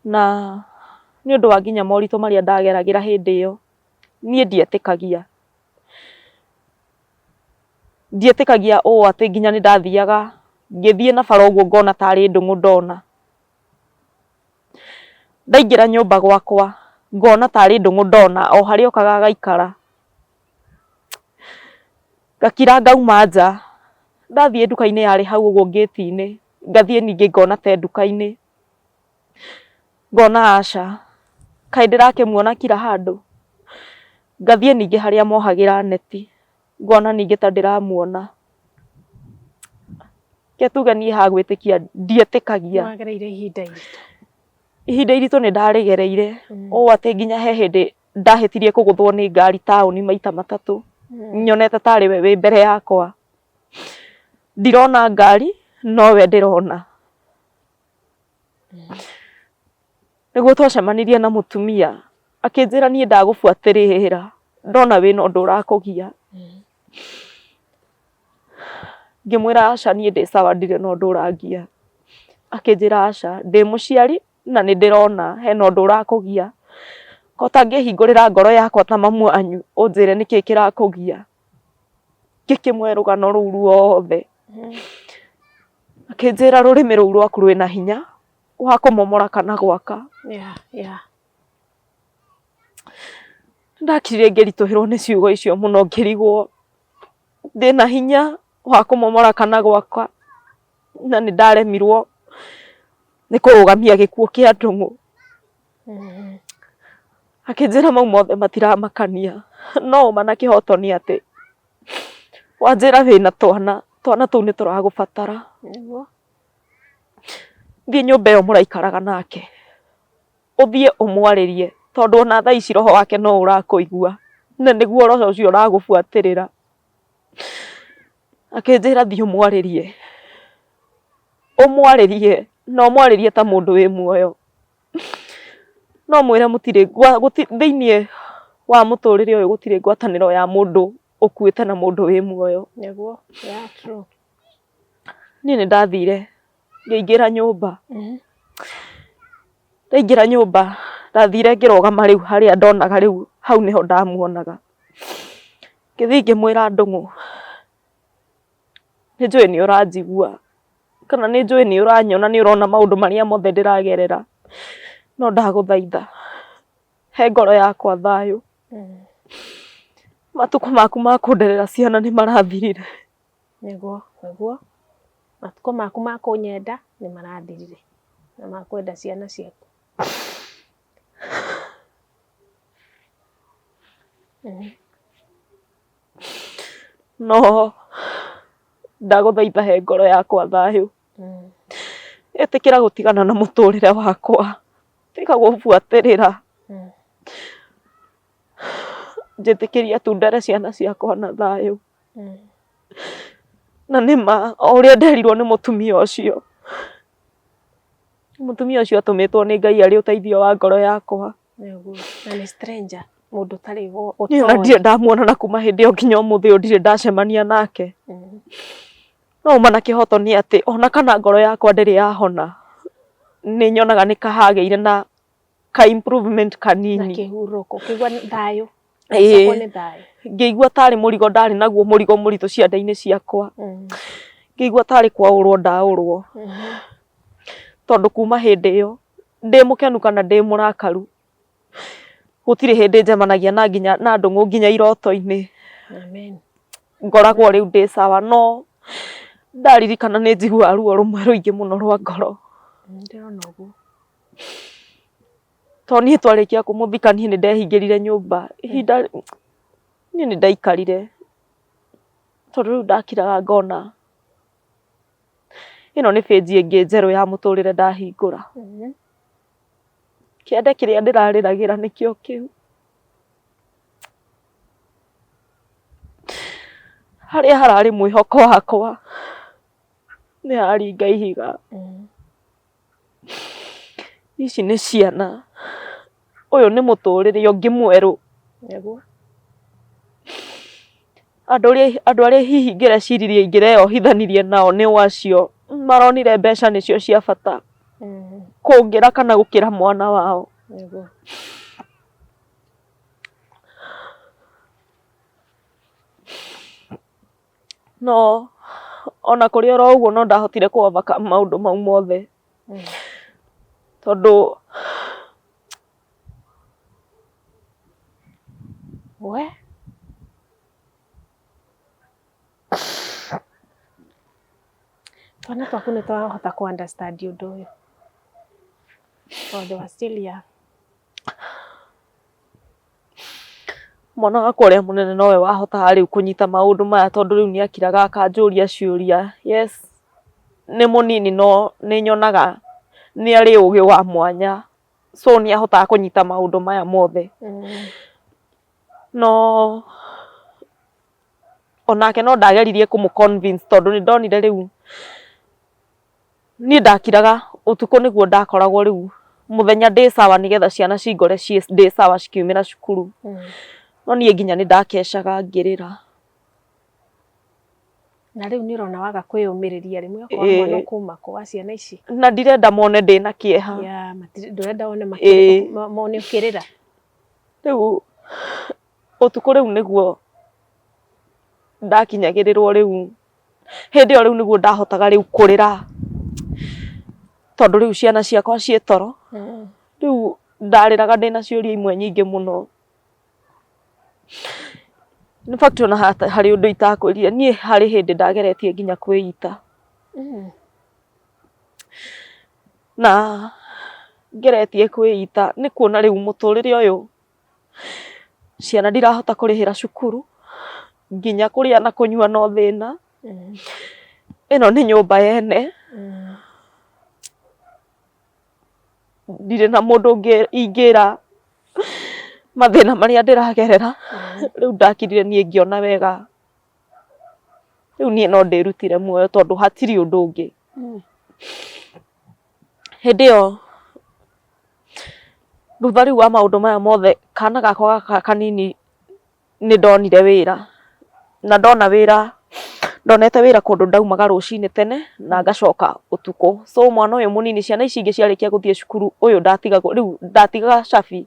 Na nĩ ũndũ wa nginya moritũ marĩa ndageragĩra hĩndĩ ĩyo, niĩ ndietĩkagia. Ndietĩkagia ũũ atĩ nginya nĩ ndathiaga ngĩthiĩ na bara ũguo ngona tarĩ Ndũng'ũ ndona. Ndaingĩra nyũmba gwakwa ngona tarĩ Ndũng'ũ ndona o harĩa okaga agaikara. Ngakira ngauma nja, ndathiĩ nduka-inĩ yarĩ hau ũguo ngĩti-inĩ, ngathiĩ ningĩ ngona te nduka-inĩ, ngona aca, kaĩ ndĩrakĩmuona kira handũ. Ngathiĩ ningĩ harĩa mohagĩra neti, ngona ningĩ ta ndĩramuona. Reke tuge niĩ ha gwĩtĩkia ndietĩkagia. Nĩwagereire ihinda iritũ. Ihinda iritũ nĩ ndarĩgereire, ũũ atĩ nginya he hĩndĩ ndahĩtirie kũgũthwo nĩ ngari taũni maita matatũ, nyonete tarĩ we wĩ mbere yakwa. Ndirona ngari, nowe ndĩrona. Nĩguo twacemanirie na mũtumia, akĩnjĩra niĩ ndagũbuatĩrĩra, ndona wĩna ũndũ ũrakũgia. Ngĩmwĩra aca niĩ ndĩ sawa ndirĩ na ũndũ ũrangia. Akĩnjĩra aca ndĩ mũciari na nĩ ndĩrona hena ũndũ ũrakũgia, ko ũtangĩhingũrĩra ngoro yakwa ta mamu wanyu ũnjĩre nĩkĩ kĩrakũgia. Ngĩkĩmũhe rũgano rũu ruothe. Akĩnjĩra rũrĩmĩ rũu rwaku rwĩna hinya wa kũmomora kana gwaka. Ndakirire ngĩritũhĩrwo nĩ ciugo icio mũno ngĩrigwo ndĩna hinya wa kũmomora kana gwaka na nĩ ndaremirwo nĩ kũrũgamia gĩkuũ kĩa Ndũng'ũ. Akĩnjĩra mau mothe matiramakania no ũma na kĩhoto nĩ atĩ wanjĩra wĩna twana, twana tũu nĩ tũragũbatara. Thiĩ nyũmba ĩyo mũraikaraga nake, ũthiĩ ũmwarĩrie tondũ ona thaa ici roho wake no ũrakũigua na nĩguo roho ũcio ũragũbuatĩrĩra. Akĩnjĩra thiĩ ũmwarĩrie, ũmwarĩrie na ũmwarĩrie ta mũndũ wĩ muoyo. No ũmwĩre mũtirĩ thĩiniĩ wa mũtũrĩre ũyũ gũtirĩ ngwatanĩro ya mũndũ ũkuĩte na mũndũ wĩ muoyo. Nĩguo, yeah, true. Niĩ nĩ ndathire ngĩingĩra nyũmba, ndaingĩra nyũmba ndathire ngĩrũgama rĩu harĩa ndonaga rĩu hau nĩho ndamuonaga. Ngĩthiĩ ngĩmwĩra Ndũng'ũ, nĩ njũĩ nĩ ũranjigua kana nĩ njũĩ nĩ ũranyona nĩ ũrona maũndũ marĩa mothe ndĩragerera, no ndagũthaitha he ngoro yakwa thayũ. Matukũ maku ma kũnderera ciana nĩ marathirire. Nĩguo, nĩguo. Matukũ maku ma kũnyenda nĩ marathirire na ma kwenda ciana ciaku. No ndagũthaitha he ngoro yakwa thayũ. Ĩtĩkĩra gũtigana na mũtũrĩre wakwa. Tiga gũbuatĩrĩra. Njĩtĩkĩria tu ndere ciana ciakwa na thayũ. Na nĩ ma o ũrĩa nderirwo nĩ mũtumia ũcio, mũtumia ũcio atũmĩtwo nĩ Ngai arĩ ũteithio wa ngoro yakwa. Nĩguo. Na nĩ stranger, mũndũ ũtarĩ Niĩ ona ũtoĩ. ndirĩ ndamuona na kuma hĩndĩ ĩyo nginya ũmũthĩ ũyũ ndirĩ ndacemania nake. No ũma na kĩhoto nĩ atĩ ona kana ngoro yakwa ndĩrĩ yahona, nĩ nyonaga nĩ kahagĩire na ka improvement Na kanini. kĩhurũko, ũkĩigua thayũ. Ĩĩ. Ũcokwo nĩ thayũ. Ngĩigua tarĩ mũrigo ndarĩ naguo mũrigo mũritũ ciande-inĩ ciakwa. Ngĩigua tarĩ kwaũrwo ndaũrwo. Tondũ kuma hĩndĩ ĩyo ndĩ mũkenu kana ndĩ mũrakaru, gũtirĩ hĩndĩ njemanagia na nginya na Ndũng'ũ nginya iroto-inĩ. Amen. Ngoragwo rĩu ndĩ sawa no ndaririkana nĩ njiguaga ruo rũmwe rũingĩ mũno rwa ngoro. Ndĩrona ũguo. Tondũ niĩ twarĩkia kũmũthika niĩ nĩ ndehingĩrire nyũmba ihinda, niĩ nĩ ndaikarire tondũ rĩu ndakiraga ngona ĩno nĩ page ĩngĩ njerũ ya mũtũrĩre ndahingũra. Kĩande kĩrĩa ndĩrarĩragĩra nĩkĩo kĩu. Harĩa hararĩ mwĩhoko wakwa nĩ haringa ihiga. Ici nĩ ciana, ũyũ nĩ mũtũrĩre ũngĩ mwerũ. Nĩguo. Andũ arĩa hihi ingĩreciririe ingĩreyohithanirie nao nĩ o acio maronire mbeca nĩcio cia bata kũngĩra kana gũkĩra mwana wao. Nĩguo. No ona kũrĩ oro ũguo no ndahotire kũ overcome maũndũ mau mothe tondũ We twana twaku nĩ twahota kũ understand ũndũ ũyũ tondũ they were still young. Mwana wakwa ũrĩa mũnene nowe wahotaga rĩu kũnyita maũndũ maya tondũ rĩu nĩ akiraga akanjũria ciũria. Yes, nĩ mũnini no nĩ nyonaga nĩ arĩ ũgĩ wa mwanya, so nĩ ahotaga kũnyita maũndũ maya mothe. No onake no ndageririe kũmũ convince tondũ nĩ ndonire rĩu Niĩ ndakiraga ũtukũ nĩguo ndakoragwo rĩu mũthenya ndĩ sawa nĩgetha ciana cingore ndĩ sawa cikiumĩra cukuru. No niĩ nginya nĩ ndakecaga ngĩrĩra. Na rĩu nĩ ũrona waga kwĩyũmĩrĩria rĩmwe okorwo mwana ũkuma kũ wa ciana ici. Na ndirenda mone ndĩna kĩeha. Yeah, ndũrenda wone mone ũkĩrĩra. Rĩu ũtukũ rĩu nĩguo ndakinyagĩrĩrwo rĩu hĩndĩ ĩyo rĩu nĩguo ndahotaga rĩu kũrĩra tondũ rĩu ciana ciakwa ciĩ toro rĩu ndarĩraga ndĩna ciũria imwe nyingĩ mũno. In fact ona harĩ ũndũ itakwĩrire niĩ harĩ hĩndĩ ndageretie nginya kwĩita na ngeretie kwĩita nĩ kuona rĩu mũtũrĩre ũyũ Ciana ndirahota kũrĩhĩra cukuru, nginya kũrĩa na kũnyua no thĩna. Ĩno nĩ nyũmba yene, ndirĩ na mũndũ ũngĩ ingĩra mathĩna marĩa ndĩragerera. Rĩu ndakirire niĩ ngĩona wega, rĩu niĩ no ndĩrutire muoyo tondũ hatirĩ ũndũ ũngĩ. Hĩndĩ ĩyo Thutha rĩu wa maũndũ maya mothe, kana gakwa gaka kanini nĩ ndonire wĩra, na ndona wĩra, ndonete wĩra kũndũ ndaumaga rũcinĩ tene na ngacoka ũtukũ. So mwana ũyũ mũnini ciana ici ingĩ ciarĩkia gũthiĩ cukuru ũyũ ndatigagwo, rĩu ndatigaga cabi,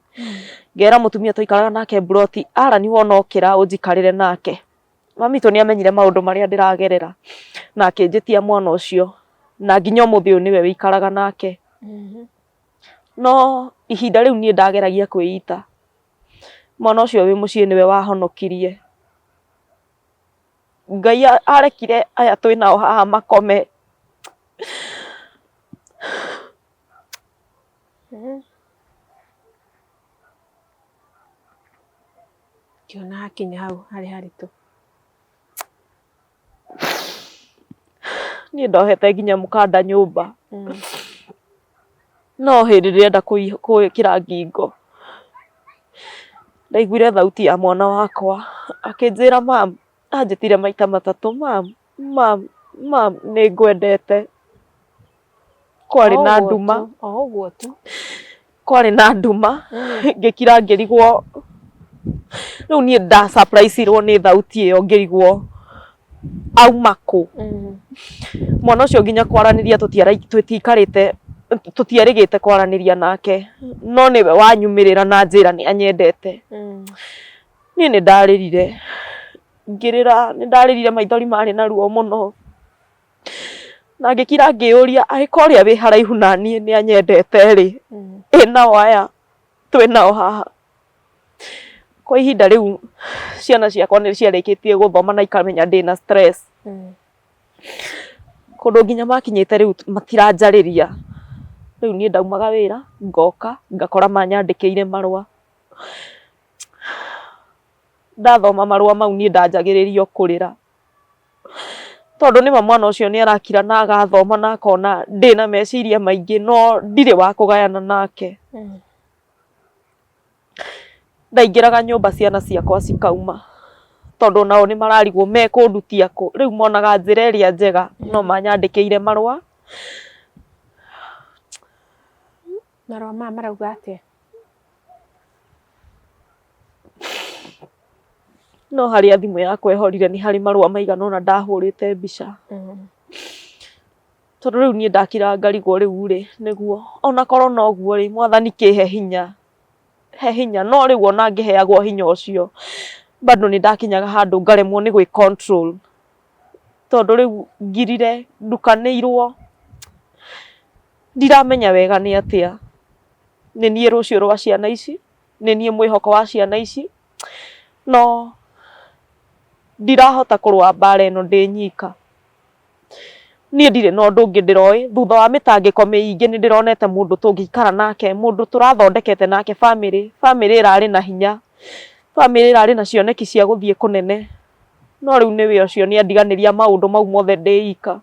ngera mũtumia twaikaraga nake mburoti, Allan wona okĩra ũnjikarĩre nake. Mami witũ nĩ amenyire maũndũ marĩa ndĩragerera na akĩnjĩtia mwana ũcio, na nginya ũmũthĩ ũyũ nĩwe ũikaraga nake. No ihinda rĩu niĩ ndageragia kwĩita, mwana ũcio wĩ mũciĩ nĩwe wahonokirie. Ngai arekire aya twĩ nao haha makome. Ngĩona hakinya hau harĩ haritũ. Niĩ ndohete nginya mũkanda nyũmba. No hĩndĩ ndĩrenda kũwĩkĩra ngingo, ndaiguire thauti ya mwana wakwa akĩnjĩra mum, anjĩtire maita matatũ, mum, mum, mum, nĩ ngwendete. Kwarĩ na nduma. O ũguo tu. Kwarĩ na nduma, ngĩkira ngĩrigwo, rĩu niĩ nda surprise irwo nĩ thauti ĩyo ngĩrigwo auma kũ. Mwana ũcio nginya kwaranĩria tũtiikarĩte, tũtierĩgĩte kwaranĩria nake, no nĩwe wanyumĩrĩra na anjĩra nĩ anyendete. Niĩ nĩ ndarĩrire, ngĩrĩra, nĩ ndarĩrire maithori marĩ na ruo mũno. Na ngĩkira ngĩyũria angĩkorwo ũrĩa wĩ haraihu na niĩ nĩ anyendete rĩ, ĩ nao aya twĩ nao haha? Kwa ihinda rĩu ciana ciakwa nĩ ciarĩkĩtie gũthoma na ikamenya ndĩna stress. Kũndũ nginya makinyĩte rĩu matiranjarĩria. Rĩu niĩ ndaumaga wĩra ngoka ngakora manyandĩkĩire marũa. Ndathoma marũa mau niĩ ndanjagĩrĩria o kũrĩra. Tondũ nĩma mwana ũcio nĩ arakira na agathoma na akona ndĩna meciria maingĩ no ndirĩ wa kũgayana nake. Ndaingĩraga nyũmba ciana ciakwa cikauma tondũ onao nĩ mararigwo mekũndutia kũ. Rĩu monaga njĩra ĩrĩa njega no manyandĩkĩire marũa. Marũa maya marauga atĩa? No harĩa thimũ yakwa ĩhorire nĩ harĩ marũa maigana ũna ndahũrĩte mbica. Tondũ rĩu niĩ ndakira ngarigwo rĩu rĩ, nĩguo onakorwo no ũguo rĩ, mwathani kĩhe hinya, he hinya. No rĩu ona ngĩheagwo hinya ũcio, bado nĩ ndakinyaga handũ ngaremwo nĩ gwĩ control. Tondũ rĩu ngirire, ndukanĩirwo, ndiramenya wega nĩ atĩa. Nĩ niĩ rũciũ rwa ciana ici, nĩ niĩ mwĩhoko wa ciana ici, no ndirahota kũrũa mbara ĩno ndĩ nyika. Niĩ ndirĩ na ũndũ ũngĩ ndĩroĩ, thutha wa mĩtangĩko mĩingĩ nĩ ndĩronete mũndũ tũngĩikara nake, mũndũ tũrathondekete nake bamĩrĩ, bamĩrĩ ĩrarĩ na hinya, bamĩrĩ ĩrarĩ na cioneki cia gũthiĩ kũnene, no rĩu nĩwe ũcio nĩ andiganĩria maũndũ mau mothe ndĩ ika.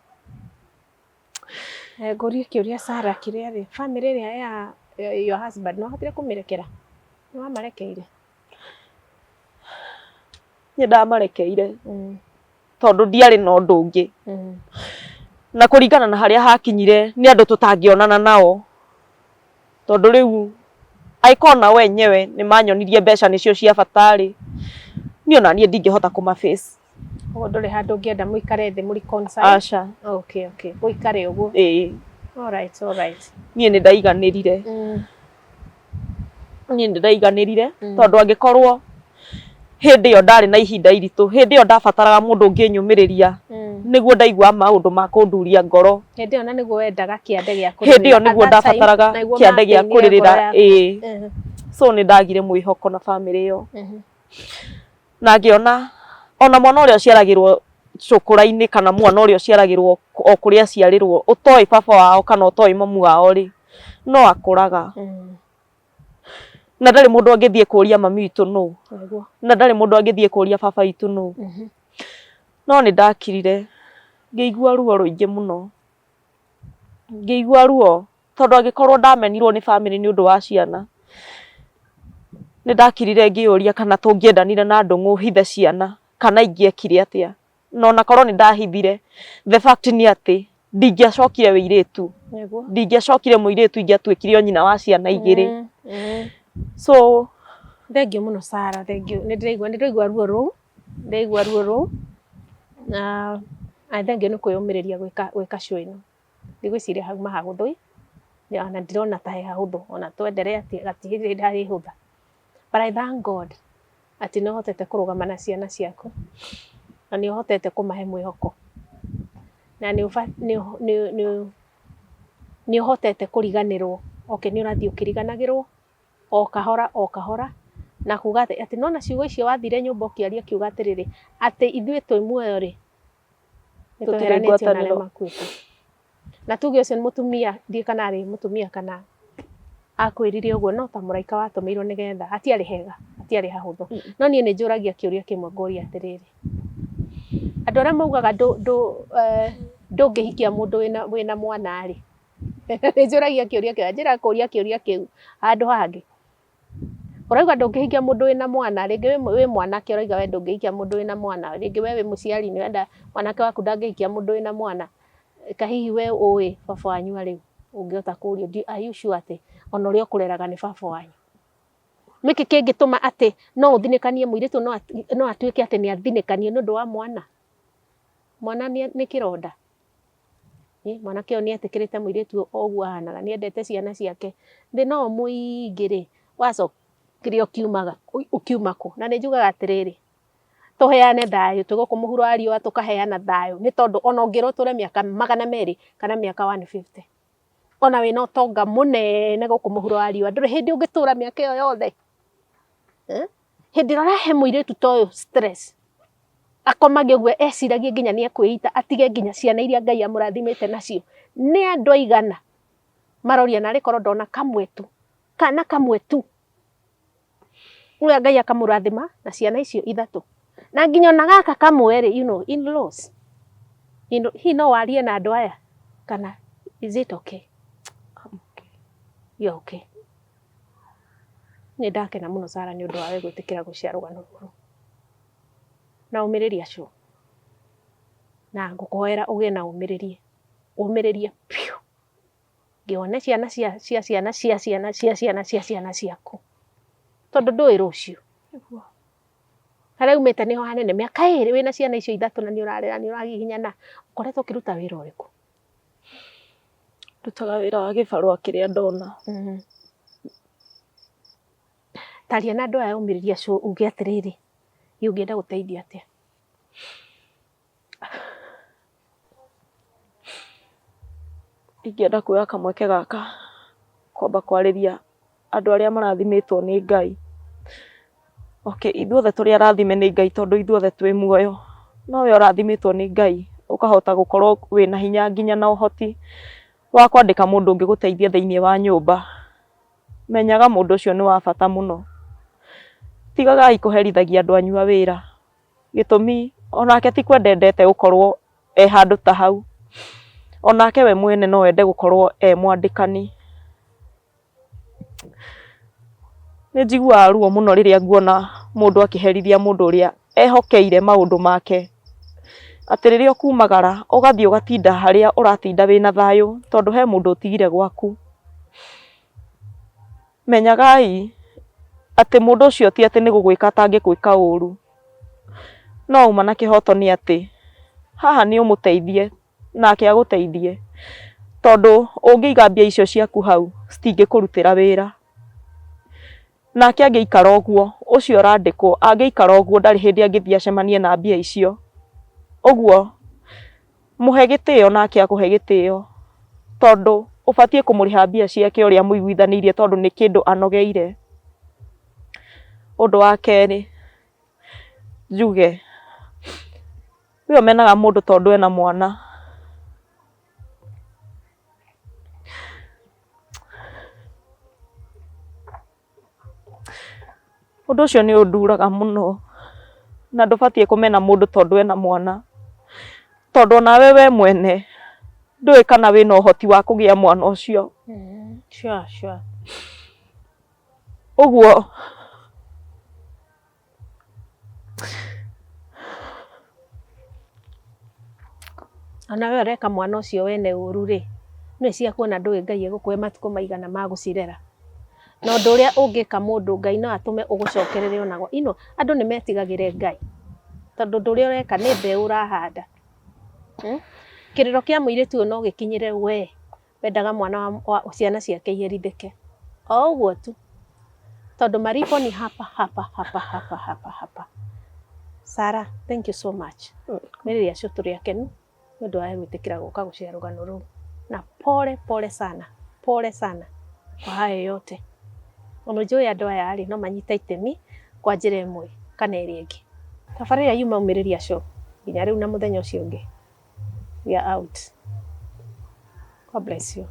Ngũrie kĩũria Sarah kĩrĩa rĩ, bamĩrĩ ĩrĩa ya your husband nĩ wahotire kũmĩrekera? Nĩ wamarekeire? Nĩ ndamarekeire tondũ ndiarĩ na ũndũ ũngĩ. Na kũringana na harĩa hakinyire nĩ andũ tũtangĩonana nao, tondũ rĩu angĩkorwo nao enyewe nĩ manyonirie mbeca nĩcio cia bata rĩ, niĩ ona niĩ ndingĩhota kũma face. Ũguo ndũrĩ handũ ũngĩenda mũikare thĩ mũ reconcile? Aca. Okay, okay. Gũikare ũguo? Ĩĩ. Alright, alright. Niĩ nĩ ndaiganĩrire. Niĩ nĩ ndaiganĩrire tondũ angĩkorwo hĩndĩ ĩyo ndarĩ na ihinda iritũ, hĩndĩ ĩyo ndabataraga mũndũ ũngĩnyũmĩrĩria nĩguo ndaigua maũndũ ma kũnduria ngoro. Hĩndĩ ĩyo na nĩguo wendaga kĩande gĩa kũrĩrĩra. Hĩndĩ ĩyo nĩguo ndabataraga kĩande gĩa kũrĩrĩra, ĩĩ. So nĩ ndagire mwĩhoko na bamĩrĩ ĩyo. Na ngĩona ona mwana ũrĩa ũciaragĩrwo cũkũra-inĩ kana mwana ũrĩa ũciaragĩrwo o kũrĩa aciarĩrwo ũtoĩ baba wao kana ũtoĩ mamu wao rĩ, no akũraga. Na ndarĩ mũndũ angĩthiĩ kũria mami witũ nũ, na ndarĩ mũndũ angĩthiĩ kũria baba witũ nũ. No nĩ ndakirire ngĩigua ruo rũingĩ mũno, ngĩigua ruo tondũ angĩkorwo ndamenirwo nĩ bamĩrĩ nĩ ũndũ wa ciana, nĩ ndakirire ngĩyũria kana tũngĩendanire na Ndũng'ũ hithe ciana kana ingĩekire atĩa. Na ona korwo nĩ ndahithire, the fact nĩ atĩ ndingĩacokire wĩirĩtu, ndingĩacokire mũirĩtu ingĩatuĩkire o nyina wa ciana igĩrĩ. So Thengiũ mũno Sarah, thengiũ. Nĩ ndĩraigua nĩ ndĩraigua ruo rũu, ndĩraigua ruo rũu na thengiũ nĩ kwĩyũmĩrĩria gwĩka gwĩka show ĩno. Ndigwĩciria hauma hahũthũ ĩ, ona ndirona ta he hahũthũ ona twendelee atĩa gatirĩ hĩndĩ harĩhũtha. But I thank God atĩ nĩ ũhotete kũrũgama na ciana ciaku na nĩ ũhotete kũmahe mwĩhoko na nĩ ũhotete kũriganĩrwo, okay nĩ ũrathiĩ ũkĩriganagĩrwo o kahora o kahora na kuga atĩ nĩ wona ciugo icio wathire nyũmba ũkĩaria ũkiuga atĩrĩrĩ, atĩ ithuĩ twĩ muoyo rĩ, nĩ Tũtirĩ tweheranĩtio na arĩa ngwatanĩro. makuĩte. Na tuge ũcio nĩ mũtumia, ndiũĩ kana arĩ mũtumia kana akwĩrire ũguo no ta mũraika watũmĩirwo nĩgetha, hatiarĩ hega, hatiarĩ hahũthũ. No niĩ nĩ njũragia kĩũria kĩmwe ngoria atĩrĩrĩ, andũ arĩa maugaga ndũngĩhikia mũndũ wĩna mwana rĩ, Nĩ njũragia kĩũria kĩu, anjĩra kũria kĩũria kĩu handũ hangĩ. Ũrauga ndũngĩhikia mũndũ wĩna mwana, rĩngĩ wĩ mwanake ũrauga we ndũngĩhikia mũndũ wĩna mwana, rĩngĩ we wĩ mũciari nĩ ũrenda mwanake waku ndangĩhikia mũndũ wĩna mwana. Ka hihi we ũĩ baba wanyu arĩ ũngĩhota kũrio, are you sure atĩ ona ũrĩa ũkũreraga nĩ baba wanyu? Nĩkĩ kĩngĩtũma atĩ no ũthinĩkanie mũirĩtu no atuĩke atĩ nĩ athinĩkanio nĩ ũndũ wa mwana? Mwana nĩ kĩronda. Mwanake ũyũ nĩ etĩkĩrĩte mũirĩtu ũyũ o ũguo ahanaga, nĩ endete ciana ciake. Thĩna ũyũ mũingĩ rĩ, wacokire ũkiumaga ũkiuma kũ? Na nĩ njugaga atĩrĩrĩ, tũheane thayũ twĩ gũkũ mũhuro wa riũa tũkaheana thayũ, nĩ tondũ ona ũngĩrwo ũtũre mĩaka 200 kana mĩaka 150, ona wĩna ũtonga mũnene gũkũ mũhuro wa riũa, ndũrĩ hĩndĩ ũngĩtũra mĩaka ĩyo yothe. Hĩndĩ ĩrĩa ũrahe mũirĩtu ta ũyũ stress, akomage ũguo eciragie nginya nĩ ekwĩita atige nginya ciana iria Ngai amũrathimĩte nacio. Nĩ andũ aigana maroria narĩ korwo ndona kamwe tu, kana kamwe tu, ũrĩa Ngai akamũrathima na ciana icio ithatũ. Na nginya ona gaka kamwe rĩ, you know, in-laws, hihi no warie na andũ aya kana is it okay? You are okay. Nĩ ndakena mũno Sarah nĩ ũndũ wa we gwĩtĩkĩra gũshare rũgano rũrũ. Na ũmĩrĩria acio. Na ngũkũhoera ũgĩe na ũmĩrĩrie, ũmĩrĩrie biũ nginya wone ciana cia cia ciana cia ciana cia ciana cia ciana ciaku. Tondũ ndũĩ rũciũ. Harĩa umĩte nĩho hanene, mĩaka 2 wĩna ciana icio ithatũ na nĩ ũrarera nĩ ũragiginyana, ũkoretwo ũkĩruta wĩra ũrĩkũ? Ndutaga wĩra wa gĩbarũa kĩrĩa ndona. Taria na andũ aya ũmĩrĩrie acio uge atĩrĩrĩ, niĩ ũngĩenda gũteithio atĩa? Ingĩenda kuoya kamweke gaka kwamba kwarĩria andũ arĩa marathimĩtwo nĩ Ngai. Okay, ithuothe tũrĩ arathime nĩ Ngai tondũ ithuothe twĩ muoyo, no we ũrathimĩtwo nĩ Ngai ũkahota gũkorwo wĩna hinya nginya na ũhoti wa kwandĩka mũndũ ũngĩgũteithia thĩiniĩ wa nyũmba. Menyaga mũndũ ũcio nĩ wa bata mũno. Tigagai kũherithagia andũ anyu a wĩra. Gĩtũmi onake ti kwenda endete gũkorwo e handũ ta hau. Onake we mwene no ende gũkorwo e mwandĩkani. Nĩ njiguaga ruo mũno rĩrĩa nguona mũndũ akĩherithia mũndũ ũrĩa ehokeire maũndũ make. Atĩ rĩrĩa ũkumagara ũgathiĩ ũgatinda harĩa ũratinda wĩna thayũ tondũ he mũndũ ũtigire gwaku. Menyagai atĩ mũndũ ũcio ti atĩ nĩ gũgwĩka atangĩgwĩka ũru. No uma na kĩhoto nĩ atĩ haha nĩ ũmũteithie nake agũteithie. Tondũ ũngĩiga mbia icio ciaku hau citingĩkũrutĩra wĩra. Nake angĩikara ũguo, ũcio ũrandĩkwo angĩikara ũguo ndarĩ hĩndĩ angĩthiĩ acemanie na mbia icio. Ũguo mũhe gĩtĩo nake akũhe gĩtĩo, tondũ ũbatiĩ kũmũrĩha mbia ciake ũrĩa mũiguithanĩirie tondũ nĩ kĩndũ anogeire. Ũndũ wa kerĩ, njuge, we ũmenaga mũndũ tondũ ena mwana. Ũndũ ũcio nĩ ũnduraga mũno, na ndũbatiĩ kũmena mũndũ tondũ ena mwana, tondũ onawe we mwene ndũĩ kana wĩna ũhoti wa kũgĩa mwana ũcio. Sure, sure. Ũguo Ona we ũreka mwana ũcio wene ũru rĩ, nĩ ciaku ona ndũĩ Ngai egũkũhe matukũ maigana ma gũcirera. Na ũndũ ũrĩa ũngĩka mũndũ Ngai no atũme ũgũcokerere onaguo. You know, andũ nĩ metigagĩre Ngai, tondũ ũndũ ũrĩa ũreka nĩ mbeũ ũrahanda. Kĩrĩro kĩa mũirĩtu ũyũ no gĩkinyĩre we wendaga mwana wa ciana ciake iherithĩke. O ũguo tu. Tondũ malipo ni hapa hapa hapa hapa hapa hapa. Sarah, thank you so much. Mĩrĩria acio tũrĩ akenu nĩ ũndũ wa gwĩtĩkĩra gũka gũshare rũgano rũu. Na pole pole sana, pole sana kwa hayo yote. Ona njũĩ andũ aya rĩ no manyite itemi kwa njĩra ĩmwe kana ĩrĩa ĩngĩ. Tabarĩra yuma ũmĩrĩria show nginya rĩu na mũthenya ũcio ũngĩ. We are out. God bless you.